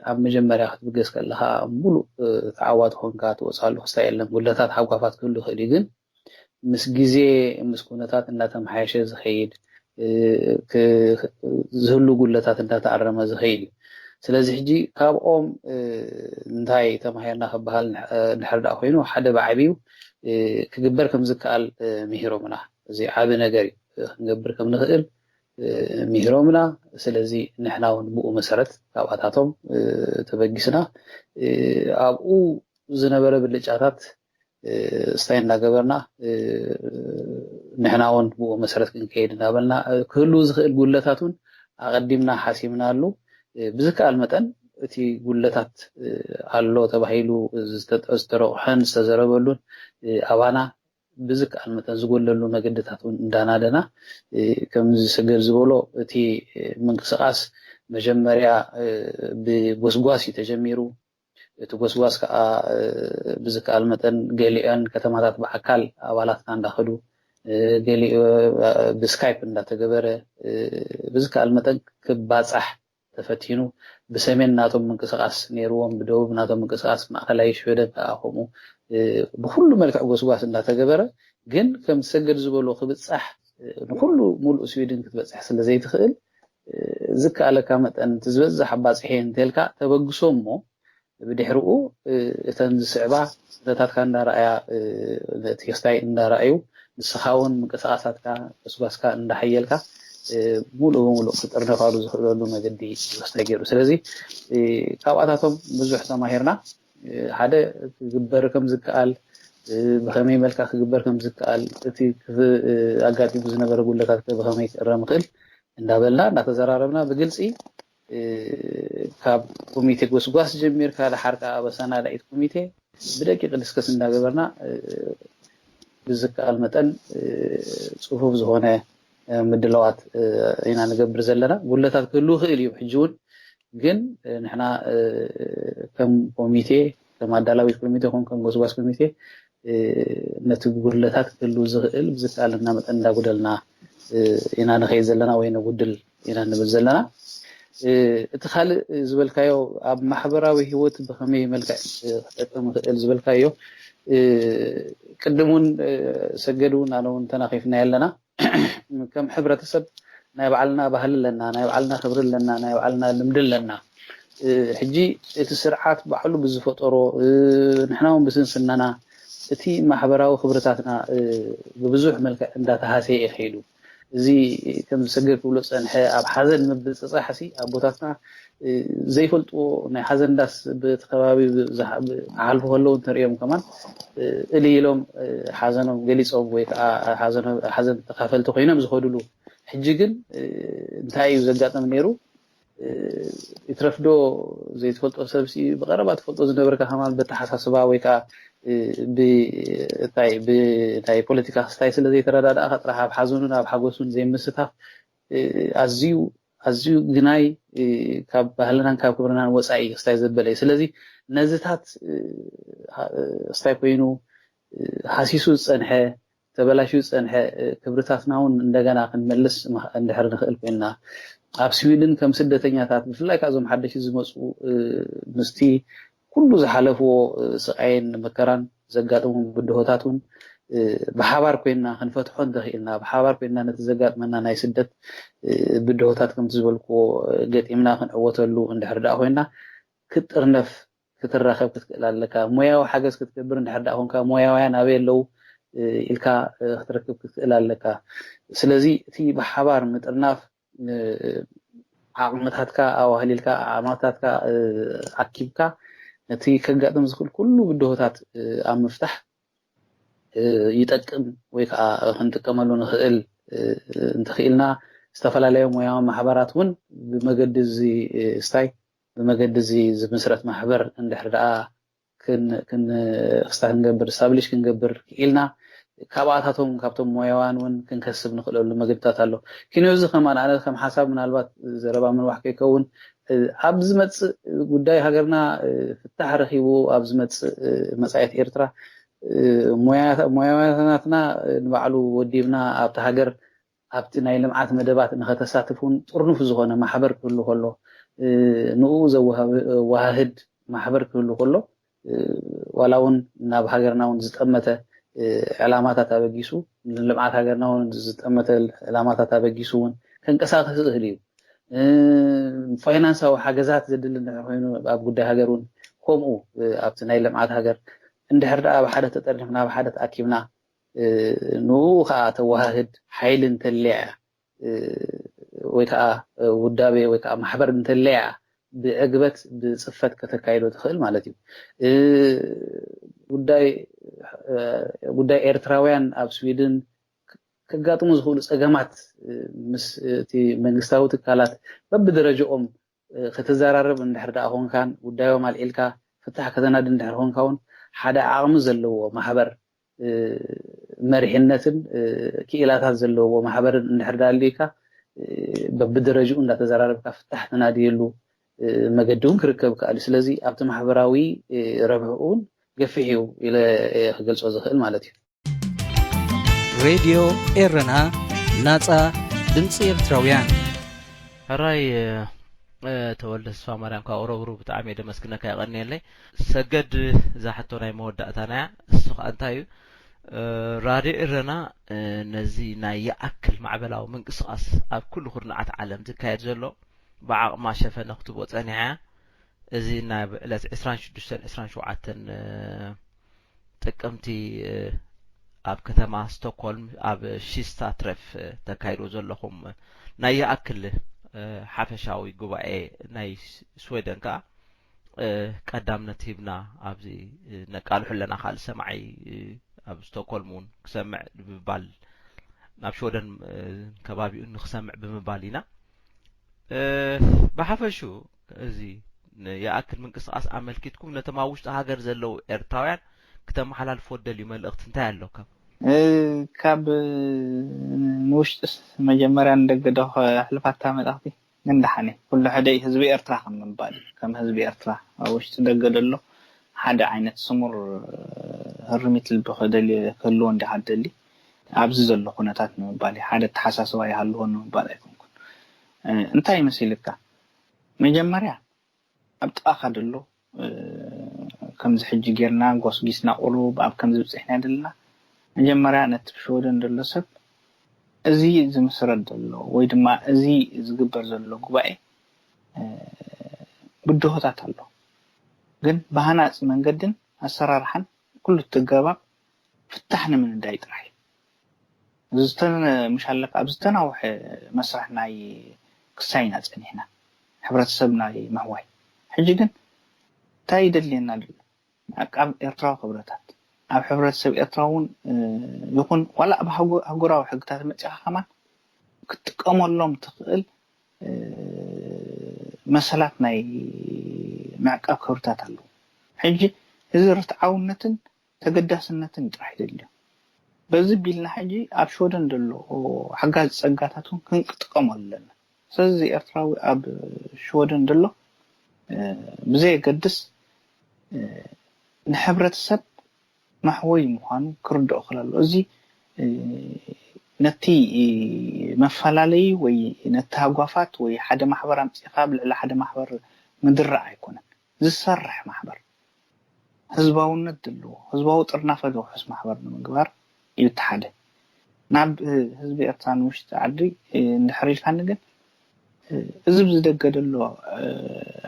ኣብ መጀመርያ ክትብገስ ከለኻ ሙሉእ ተዓዋቲ ኮንካ ትወፅኣሉ ክስታይ የለን። ጉድለታት ሓጓፋት ክህሉ ይኽእል እዩ፣ ግን ምስ ግዜ ምስ ኩነታት እንዳተመሓየሸ ዝኸይድ ዝህሉ ጉድለታት እንዳተኣረመ ዝኸይድ እዩ። ስለዚ ሕጂ ካብኦም እንታይ ተማሂርና ክበሃል ድሕር ደኣ ኮይኑ ሓደ ብዓብዩ ክግበር ከም ዝከኣል ምሂሮምና። እዚ ዓቢ ነገር እዩ። ክንገብር ከም ንኽእል ምሂሮምና። ስለዚ ንሕና እውን ብኡ መሰረት ካብኣታቶም ተበጊስና ኣብኡ ዝነበረ ብልጫታት ስታይ እናገበርና ንሕና እውን ብኡ መሰረት ክንከይድ እናበልና ክህሉ ዝኽእል ጉለታት እውን ኣቐዲምና ሓሲብናሉ። ብዝከኣል መጠን እቲ ጉለታት ኣሎ ተባሂሉ ዝተረቑሐን ዝተዘረበሉን ኣባና ብዝከኣል መጠን ዝጎለሉ መገድታት እውን እንዳናደና ከም ዝሰገድ ዝበሎ እቲ ምንቅስቃስ መጀመርያ ብጎስጓስ እዩ ተጀሚሩ። እቲ ጎስጓስ ከዓ ብዝከኣል መጠን ገሊኦን ከተማታት ብኣካል ኣባላትና እንዳኸዱ ገሊኡ ብስካይፕ እንዳተገበረ ብዝከኣል መጠን ክባፃሕ ተፈቲኑ። ብሰሜን ናቶም ምንቅስቃስ ነይርዎም፣ ብደቡብ ናቶም ምንቅስቃስ፣ ማእከላይ ሽወደን ከዓ ከምኡ ብኩሉ መልክዕ ጎስጓስ እንዳተገበረ ግን ከም ሰገድ ዝበሎ ክብፃሕ ንኩሉ ሙሉእ ስዊድን ክትበፅሕ ስለ ዘይትኽእል ዝከኣለካ መጠን እቲ ዝበዝሕ ኣባፅሐ እንተልካ ተበግሶ እሞ ብድሕሪኡ እተን ዝስዕባ ነታትካ እንዳረኣያ ነቲ ክስታይ እንዳረኣዩ ንስኻ እውን ምንቅስቃሳትካ ጎስጓስካ እንዳሓየልካ ሙሉእ ብሙሉእ ክጥርነፋሉ ዝኽእለሉ መገዲ ክስታይ ገይሩ። ስለዚ ካብኣታቶም ብዙሕ ተማሂርና። ሓደ ክግበር ከም ዝከኣል ብኸመይ መልካ ክግበር ከም ዝከኣል እቲ ኣጋጢሙ ዝነበረ ጉለታት ብኸመይ ክእረም ይኽእል እንዳበልና እናተዘራረብና ብግልፂ ካብ ኮሚቴ ጎስጓስ ጀሚርካ ደሓር ከዓ በሰናዳኢት ኮሚቴ ብደቂቅ ድስከስ እንዳገበርና ብዝከኣል መጠን ፅፉፍ ዝኾነ ምድላዋት ኢና ንገብር ዘለና። ጉለታት ክህሉ ይኽእል እዩ። ሕጂ እውን ግን ንሕና ከም ኮሚቴ ከም ኣዳላዊት ኮሚቴ ኹን ከም ጎስጓስ ኮሚቴ ነቲ ጉድለታት ክህሉ ዝኽእል ብዝከኣለና መጠን እንዳጉደልና ኢና ንኸይድ ዘለና ወይ ነጉድል ኢና ንብል ዘለና። እቲ ካልእ ዝበልካዮ ኣብ ማሕበራዊ ህይወት ብኸመይ መልክዕ ክጠቅም ይኽእል ዝበልካዮ ቅድም እውን ሰገድ እውን ኣነ እውን ተናኺፍና ኣለና። ከም ሕብረተሰብ ናይ ባዕልና ባህሊ ኣለና፣ ናይ ባዕልና ክብሪ ኣለና፣ ናይ ባዕልና ልምዲ ኣለና። ሕጂ እቲ ስርዓት ባዕሉ ብዝፈጠሮ ንሕና እውን ብስንስናና እቲ ማሕበራዊ ክብርታትና ብብዙሕ መልክዕ እንዳተሃሰየ እዩ ከይዱ። እዚ ከም ዝሰገድ ክብሎ ዝፀንሐ ኣብ ሓዘን ምብፅፃሕ ሲ ኣቦታትና ዘይፈልጥዎ ናይ ሓዘን ዳስ በቲ ከባቢ ክሓልፉ ከለዉ እንተሪኦም ከማን እል ኢሎም ሓዘኖም ገሊፆም ወይ ከዓ ሓዘን ተካፈልቲ ኮይኖም ዝኸድሉ። ሕጂ ግን እንታይ እዩ ዘጋጥም ነይሩ? ይትረፍዶ ዘይትፈልጦ ሰብ ሲ ብቀረባ ትፈልጦ ዝነበርካ ከማን በተሓሳስባ ወይ ከዓ ብእታይ ብናይ ፖለቲካ ክስታይ ስለ ዘይተረዳዳእካ ጥራሕ ኣብ ሓዘኑን ኣብ ሓጎሱን ዘይምስታፍ ኣዝዩ ኣዝዩ ግናይ ካብ ባህልናን ካብ ክብርናን ወፃኢ ክስታይ ዘበለ እዩ። ስለዚ ነዚታት ክስታይ ኮይኑ ሃሲሱ ዝፀንሐ ተበላሽዩ ዝፀንሐ ክብርታትና እውን እንደገና ክንመልስ እንድሕር ንኽእል ኮይንና ኣብ ስዊድን ከም ስደተኛታት ብፍላይ ካብ እዞም ሓደሽቲ ዝመፁ ምስቲ ኩሉ ዝሓለፍዎ ስቃይን መከራን ዘጋጥሙ ብድሆታት እውን ብሓባር ኮይና ክንፈትሖ እንተኽኢልና፣ ብሓባር ኮይና ነቲ ዘጋጥመና ናይ ስደት ብድሆታት ከምቲ ዝበልክዎ ገጢምና ክንዕወተሉ እንድሕር ደኣ ኮይና፣ ክትጥርነፍ ክትራኸብ ክትክእል ኣለካ። ሞያዊ ሓገዝ ክትገብር እንድሕር ደኣ ኮንካ፣ ሞያውያን ኣበይ ኣለዉ ኢልካ ክትረክብ ክትክእል ኣለካ። ስለዚ እቲ ብሓባር ምጥርናፍ፣ ዓቕምታትካ ኣዋህሊልካ፣ ዓቕምታትካ ኣኪብካ፣ ነቲ ከጋጥም ዝኽእል ኩሉ ብድሆታት ኣብ ምፍታሕ ይጠቅም ወይ ከዓ ክንጥቀመሉ ንኽእል። እንተኽኢልና፣ ዝተፈላለዩ ሞያዊ ማሕበራት እውን ብመገዲ እዚ ስታይ፣ ብመገዲ እዚ ዝምስረት ማሕበር እንድሕር ደኣ ክን- ክን- ክስታ ክንገብር፣ ስታብሊሽ ክንገብር ክኢልና፣ ካብኣታቶም፣ ካብቶም ሞያውያን እውን ክንከስብ ንኽእለሉ መገድታት ኣሎ። ኪኖ እዚ ከም ኣነ ከም ሓሳብ ምናልባት ዘረባ ምንዋሕ ከይከውን፣ ኣብ ዝመፅእ ጉዳይ ሃገርና ፍታሕ ረኺቡ ኣብ ዝመፅእ መፃኢት ኤርትራ ሞያውያናትና ንባዕሉ ወዲብና ኣብቲ ሃገር ኣብቲ ናይ ልምዓት መደባት ንኸተሳትፍ እውን ጥርኑፍ ዝኾነ ማሕበር ክህሉ ከሎ፣ ንኡ ዘወሃህድ ማሕበር ክህሉ ከሎ፣ ዋላ እውን ናብ ሃገርና እውን ዝጠመተ ዕላማታት ኣበጊሱ፣ ንልምዓት ሃገርና እውን ዝጠመተ ዕላማታት ኣበጊሱ እውን ከንቀሳቀስ ይኽእል እዩ። ፋይናንሳዊ ሓገዛት ዘድሊ እንድሕር ኮይኑ ኣብ ጉዳይ ሃገር እውን ከምኡ ኣብቲ ናይ ልምዓት ሃገር እንድሕር ደኣ ኣብ ሓደ ተጠርኒፍና ኣብ ሓደ ተኣኪብና ንኡ ከዓ ተወሃህድ ሓይሊ እንተለያ ወይ ከዓ ውዳቤ ወይ ከዓ ማሕበር እንተለያ ብዕግበት ብፅፈት ከተካይዶ ትኽእል ማለት እዩ። ጉዳይ ጉዳይ ኤርትራውያን ኣብ ስዊድን ከጋጥሙ ዝኽእሉ ፀገማት ምስ እቲ መንግስታዊ ትካላት በብደረጃኦም ከተዘራርብ እንድሕር ደኣ ኮንካን ጉዳዮም ኣልዒልካ ፍታሕ ከተናዲ እንድሕር ኮንካ እውን ሓደ ዓቕሚ ዘለዎ ማሕበር መሪሕነትን ክኢላታት ዘለዎ ማሕበርን እንድሕር ደኣ ኣልዩካ በብደረጅኡ እንዳተዘራረብካ ፍታሕ ተናድየሉ መገዲ እውን ክርከብ ከኣል እዩ። ስለዚ ኣብቲ ማሕበራዊ ረብሕኡ እውን ገፊሕ እዩ ኢለ እየ ክገልጾ ዝኽእል ማለት እዩ። ሬድዮ ኤረና ናጻ ድምፂ ኤርትራውያን። ሕራይ ተወልደ ተስፋ ማርያም ካብ ኦረብሩ ብጣዕሚ እየ ደመስግነካ የቐንየለይ። ሰገድ እዛ ሕቶ ናይ መወዳእታና እያ። እሱ ከዓ እንታይ እዩ? ራድዮ ኤረና ነዚ ናይ ይኣክል ማዕበላዊ ምንቅስቃስ ኣብ ኩሉ ኩርናዓት ዓለም ዝካየድ ዘሎ ብዓቕማ ሸፈነ ክትቦ ጸኒሓ እያ። እዚ ናብ ዕለት ዕስራን ሽዱሽተን ዕስራን ሸውዓተን ጥቅምቲ ኣብ ከተማ ስቶክሆልም ኣብ ሺስታ ትረፍ ተካይዶ ዘለኹም ናይ ይኣክል ሓፈሻዊ ጉባኤ ናይ ስዌደን ከዓ ቀዳምነት ሂብና ኣብዚ ነቃልሑ ኣለና። ካልእ ሰማዒ ኣብ ስቶክሆልም እውን ክሰምዕ ብምባል ናብ ሽወደን ከባቢኡ ንክሰምዕ ብምባል ኢና። ብሓፈሹ እዚ ንይኣክል ምንቅስቃስ ኣመልኪትኩም ነቶም ኣብ ውሽጢ ሃገር ዘለዉ ኤርትራውያን ክተመሓላልፎ ደልዩ መልእኽቲ እንታይ ኣለካ? ካብ ንውሽጥስ መጀመርያ ንደገ ዶ ከሕልፋታ መልእኽቲ? ግን ደሓን እዩ። ኩሉ ሕደ እዩ ህዝቢ ኤርትራ ከም ምባል እዩ። ከም ህዝቢ ኤርትራ ኣብ ውሽጢ ደገ ደሎ ሓደ ዓይነት ስሙር ህርሚት ልቢ ክደልዮ ክህልዎ እንዲኻ ትደሊ ኣብዚ ዘሎ ኩነታት ንምባል እዩ። ሓደ ኣተሓሳስባ ይሃልዎ ንምባል ኣይኮንኩን። እንታይ መሲልካ? መጀመርያ ኣብ ጥቓኻ ደሎ ከምዚ ሕጂ ጌርና ጎስጊስና ቁሩብ ኣብ ከምዚ ብፅሕና ደለና መጀመርያ ነቲ ብሽወደን ደሎ ሰብ እዚ ዝምስረት ዘሎ ወይ ድማ እዚ ዝግበር ዘሎ ጉባኤ ብድሆታት ኣሎ ግን ብሃናፂ መንገድን ኣሰራርሓን ኩሉ ትገባብ ፍታሕ ንምንዳይ ጥራሕ እዩ። ምሽ ኣለካ ኣብ ዝተናውሐ መስርሕ ናይ ክሳይና ፀኒሕና ሕብረተሰብ ናይ ምሕዋይ ሕጂ ግን እንታይ ይደልየና ኣሎ ምዕቃብ ኤርትራዊ ክብረታት ኣብ ሕብረተሰብ ኤርትራ እውን ይኹን ዋላ ኣብ ኣህጉራዊ ሕግታት መፂኻ ከማን ክትጥቀመሎም ትኽእል መሰላት ናይ ምዕቃብ ክብርታት ኣለዉ ሕጂ እዚ ርትዓውነትን ተገዳስነትን ጥራሕ ይደልዮ በዚ ቢልና ሕጂ ኣብ ሽወደን ዘሎ ሓጋዚ ፀጋታት እውን ክንጥቀመሉ ኣለና ስለዚ ኤርትራዊ ኣብ ሽወደን ዘሎ ብዘየገድስ ንሕብረተሰብ መሕወይ ምዃኑ ክርድኦ ክእል ኣለዎ እዚ ነቲ መፈላለዩ ወይ ነቲ ሃጓፋት ወይ ሓደ ማሕበር ኣምፂእካ ኣብ ልዕሊ ሓደ ማሕበር ምድራዕ ኣይኮነን ዝሰርሕ ማሕበር ህዝባውነት ዘለዎ ህዝባዊ ጥርናፈ ዘውሕስ ማሕበር ንምግባር እዩ። እቲ ሓደ ናብ ህዝቢ ኤርትራ ንውሽጢ ዓዲ እንድሕር ኢልካኒ ግን እዚ ብዝደገ ዘሎ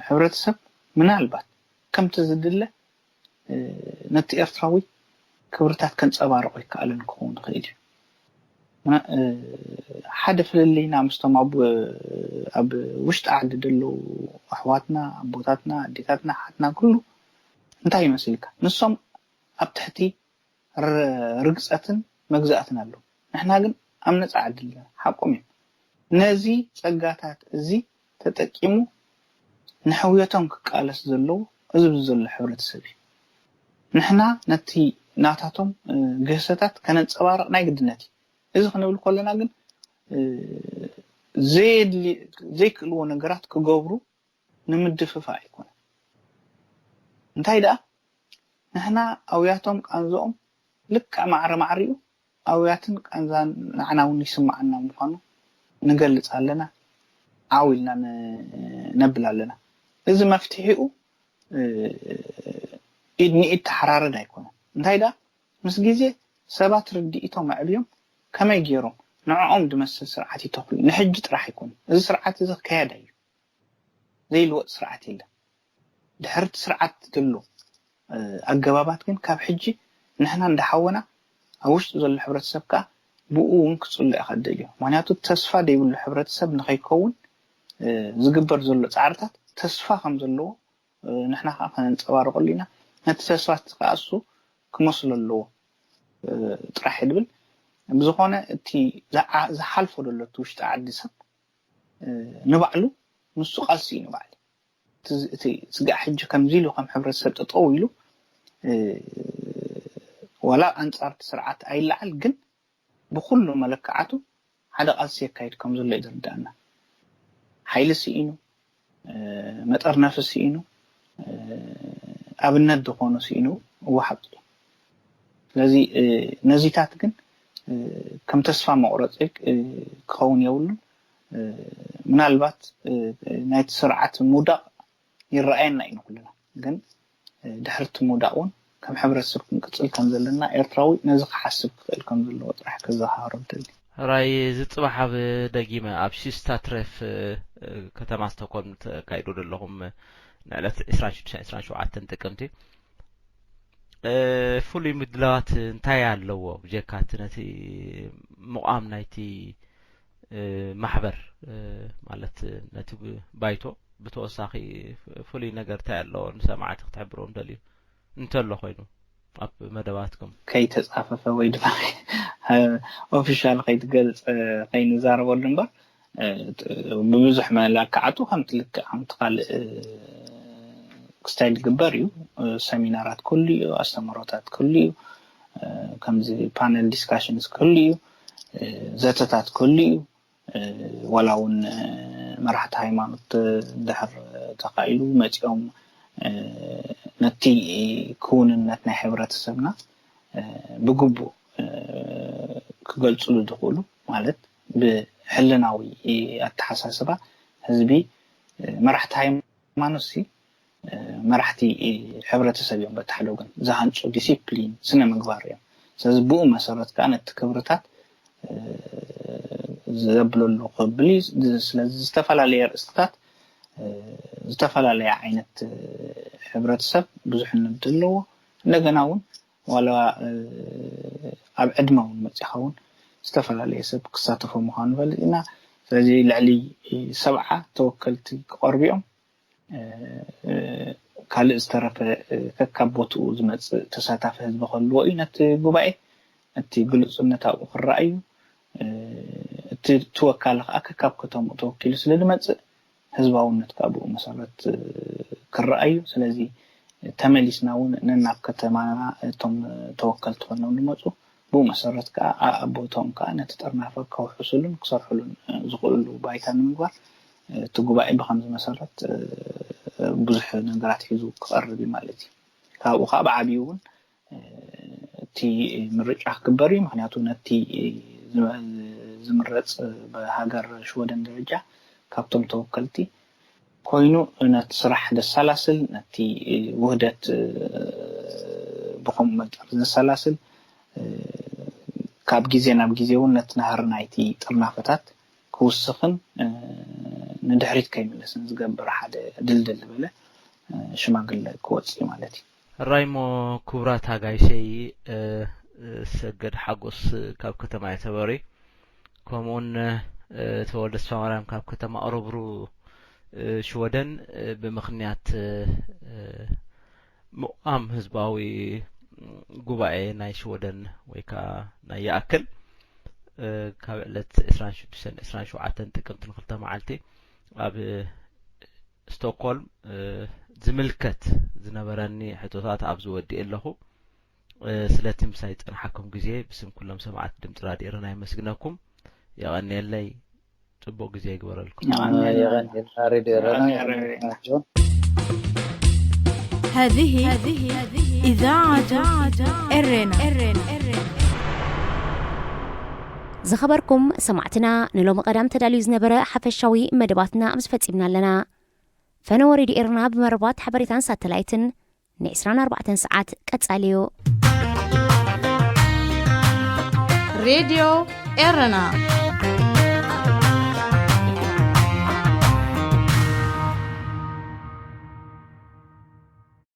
ሕብረተሰብ ምናልባት ከምቲ ዝድለ ነቲ ኤርትራዊ ክብርታት ከንጸባርቆ ይከኣልን ክኸውን ይኽእል እዩ። ሓደ ፍልልይና ምስቶም ኣብ ውሽጢ ዓዲ ዘለዉ ኣሕዋትና ኣቦታትና ኣዴታትና ሓትና ኩሉ እንታይ ይመስልካ? ንሶም ኣብ ትሕቲ ርግጸትን መግዛእትን ኣለዉ። ንሕና ግን ኣብ ነጻ ዓዲ ኣለና። ሓቆም እዮም። ነዚ ጸጋታት እዚ ተጠቂሙ ንሕውየቶም ክቃለስ ዘለዎ እዚ ዘሎ ሕብረተሰብ እዩ። ንሕና ነቲ ናታቶም ግህሰታት ከነንጸባርቕ ናይ ግድነት እዩ። እዚ ክንብል ከለና ግን ዘይክእልዎ ነገራት ክገብሩ ንምድፍፋ ኣይኮነን። እንታይ ደኣ ንሕና ኣውያቶም ቃንዝኦም ልክዕ ማዕረ ማዕሪኡ ኣውያትን ቃንዛን ንዓና እውን ይስምዓና ምዃኑ ንገልጽ ኣለና። ዓው ኢልና ነብል ኣለና። እዚ መፍትሒኡ ኢድ ንኢድ ተሓራረድ ኣይኮነን። እንታይ ደኣ ምስ ግዜ ሰባት ርድኢቶም ኣዕብዮም ከመይ ገይሮም ንዕኦም ዝመስል ስርዓት ይተኽሉ። ንሕጂ ጥራሕ ኣይኮነን። እዚ ስርዓት እዚ ክካየድ እዩ። ዘይልወጥ ስርዓት የለን። ድሕርቲ ስርዓት ዘሎ ኣገባባት ግን ካብ ሕጂ ንሕና እንዳሓወና ኣብ ውሽጢ ዘሎ ሕብረተሰብ ከዓ ብኡ እውን ክፅሎ ኢኻ ደልዮ። ምክንያቱ ተስፋ ዘይብሉ ሕብረተሰብ ንኸይከውን ዝግበር ዘሎ ፃዕርታት ተስፋ ከም ዘለዎ ንሕና ከዓ ከነንፀባርቀሉ ኢና። ነቲ ተስፋ ከዓ እሱ ክመስሎ ኣለዎ ጥራሕ ድብል። ብዝኾነ እቲ ዝሓልፎ ዘሎ እቲ ውሽጢ ዓዲ ሰብ ንባዕሉ ንሱ ቃልሲ እዩ ንባዕሉ። እቲ ስጋዕ ሕጂ ከምዚ ኢሉ ከም ሕብረተሰብ ጠጠው ኢሉ ዋላ ኣንፃርቲ ስርዓት ኣይለዓል ግን ብኩሉ መለክዓቱ ሓደ ቃልሲ የካይድ ከም ዘሎ እዩ ዝርዳእና። ሓይሊ ስኢኑ፣ መጠርነፊ ስኢኑ፣ ኣብነት ዝኾኑ ስኢኑ እወሓጡ። ስለዚ ነዚታት ግን ከም ተስፋ መቁረፂ ክኸውን የብሉን። ምናልባት ናይቲ ስርዓት ምውዳቕ ይረኣየና እዩ ንኩልና። ግን ድሕርቲ ምውዳቕ እውን ከም ሕብረተሰብ ክንቅፅል ከም ዘለና ኤርትራዊ ነዚ ክሓስብ ክኽእል ከም ዘለዎ ጥራሕ ክዘኻኸሮ ደሊ። ራይ ዝፅባሕ ኣብ ደጊመ ኣብ ሽስታትሬፍ ከተማ ስቶኮልም ተካይዶ ዘለኹም ንዕለት ዕስራን ሽዱሽተን ዕስራን ሸውዓተን ጥቅምቲ ፍሉይ ምድላዋት እንታይ ኣለዎ? ብጀካ እቲ ነቲ ምቋም ናይቲ ማሕበር ማለት ነቲ ባይቶ ብተወሳኺ ፍሉይ ነገር እንታይ ኣለዎ ንሰማዕቲ ክትሕብርዎም ደልዩ እንተሎ ኮይኑ ኣብ መደባትኩም? ከይተፃፈፈ ወይ ድማ ኦፊሻል ከይትገልፅ ከይንዛረበሉ እምበር ብብዙሕ መለክዓቱ ከምቲ ልክዕ ከምቲ ካልእ ክስታይ ዝግበር እዩ። ሰሚናራት ክህሉ እዩ፣ ኣስተምህሮታት ክህሉ እዩ፣ ከምዚ ፓነል ዲስካሽንስ ክህሉ እዩ፣ ዘተታት ክህሉ እዩ። ዋላ እውን መራሕቲ ሃይማኖት ድሕር ተኻኢሉ መፂኦም ነቲ ክውንነት ናይ ሕብረተሰብና ብግቡእ ክገልፅሉ ዝኽእሉ ማለት ብሕልናዊ ኣተሓሳስባ ህዝቢ መራሕቲ ሃይማኖት ሲ መራሕቲ ሕብረተሰብ እዮም በቲ ሓደ ወገን ዝሃንፁ ዲሲፕሊን ስነ ምግባር እዮም። ስለዚ ብኡ መሰረት ከዓ ነቲ ክብርታት ዘብለሉ ክብል እዩ። ስለዚ ዝተፈላለየ ርእስትታት ዝተፈላለየ ዓይነት ሕብረተሰብ ብዙሕነት ዘለዎ እንደገና እውን ዋላ ኣብ ዕድመ እውን መፂኻ እውን ዝተፈላለየ ሰብ ክሳተፎ ምዃኑ ንፈልጥ ኢና። ስለዚ ልዕሊ ሰብዓ ተወከልቲ ክቐርቡ እዮም። ካልእ ዝተረፈ ከካብ ቦትኡ ዝመፅእ ተሳታፊ ህዝቢ ክህልዎ እዩ። ነቲ ጉባኤ እቲ ግሉፅነት ኣብኡ ክረኣ እዩ። እቲ ትወካሊ ከዓ ከካብ ከተምኡ ተወኪሉ ስለ ዝመፅእ ህዝባውነት ከዓ ብኡ መሰረት ክረኣ እዩ። ስለዚ ተመሊስና እውን ነናብ ከተማና እቶም ተወከልቲ ኮይኖም ዝመፁ ብኡ መሰረት ከዓ ኣብ ቦታኦም ከዓ ነቲ ጥርናፈ ከውሕሱሉን ክሰርሕሉን ዝኽእሉ ባይታ ንምግባር እቲ ጉባኤ ብከምዚ መሰረት ብዙሕ ነገራት ሒዙ ክቐርብ እዩ ማለት እዩ። ካብኡ ከዓ ብዓብዩ እውን እቲ ምርጫ ክግበር እዩ። ምክንያቱ ነቲ ዝምረፅ ብሃገር ሽወደን ደረጃ ካብቶም ተወከልቲ ኮይኑ ነቲ ስራሕ ደሳላስል ነቲ ውህደት ብኸምኡ መጠን ዘሰላስል፣ ካብ ግዜ ናብ ግዜ እውን ነቲ ናህሪ ናይቲ ጥርናፈታት ክውስኽን ንድሕሪት ከይምለስን ዝገብር ሓደ ድልድል ዝበለ ሽማግለ ክወፅእ ማለት እዩ። ሕራይ እሞ፣ ክቡራት ኣጋይሸይ፣ ሰገድ ሓጎስ ካብ ከተማ የተበሪ፣ ከምኡውን ተወልደ ተስፋማርያም ካብ ከተማ ኦረብሩ ሽወደን፣ ብምኽንያት ምቋም ህዝባዊ ጉባኤ ናይ ሽወደን ወይ ከዓ ናይ ይኣክል፣ ካብ ዕለት ዕስራን ሽዱሽተን ዕስራን ሸውዓተን ጥቅምቲ ንክልተ መዓልቲ ኣብ ስቶክሆልም ዝምልከት ዝነበረኒ ሕቶታት ኣብዚ ወዲእ ኣለኹ። ስለቲ ምሳይ ዝፀንሓኩም ግዜ ብስም ኩሎም ሰማዕቲ ድምፂ ራድዮ ኤረና የመስግነኩም። የቐንየለይ። ፅቡቅ ግዜ ይግበረልኩም። የቐንየልና ሬድዮ ኤረና። هذه هذه إذاعة إرنا. ዝኸበርኩም ሰማዕትና፣ ንሎሚ ቀዳም ተዳልዩ ዝነበረ ሓፈሻዊ መደባትና ኣብዚ ፈጺምና ኣለና። ፈነወ ሬድዮ ኤርና ብመርባት ሓበሬታን ሳተላይትን ን24 ሰዓት ቀጻሊ እዩ። ሬድዮ ኤረና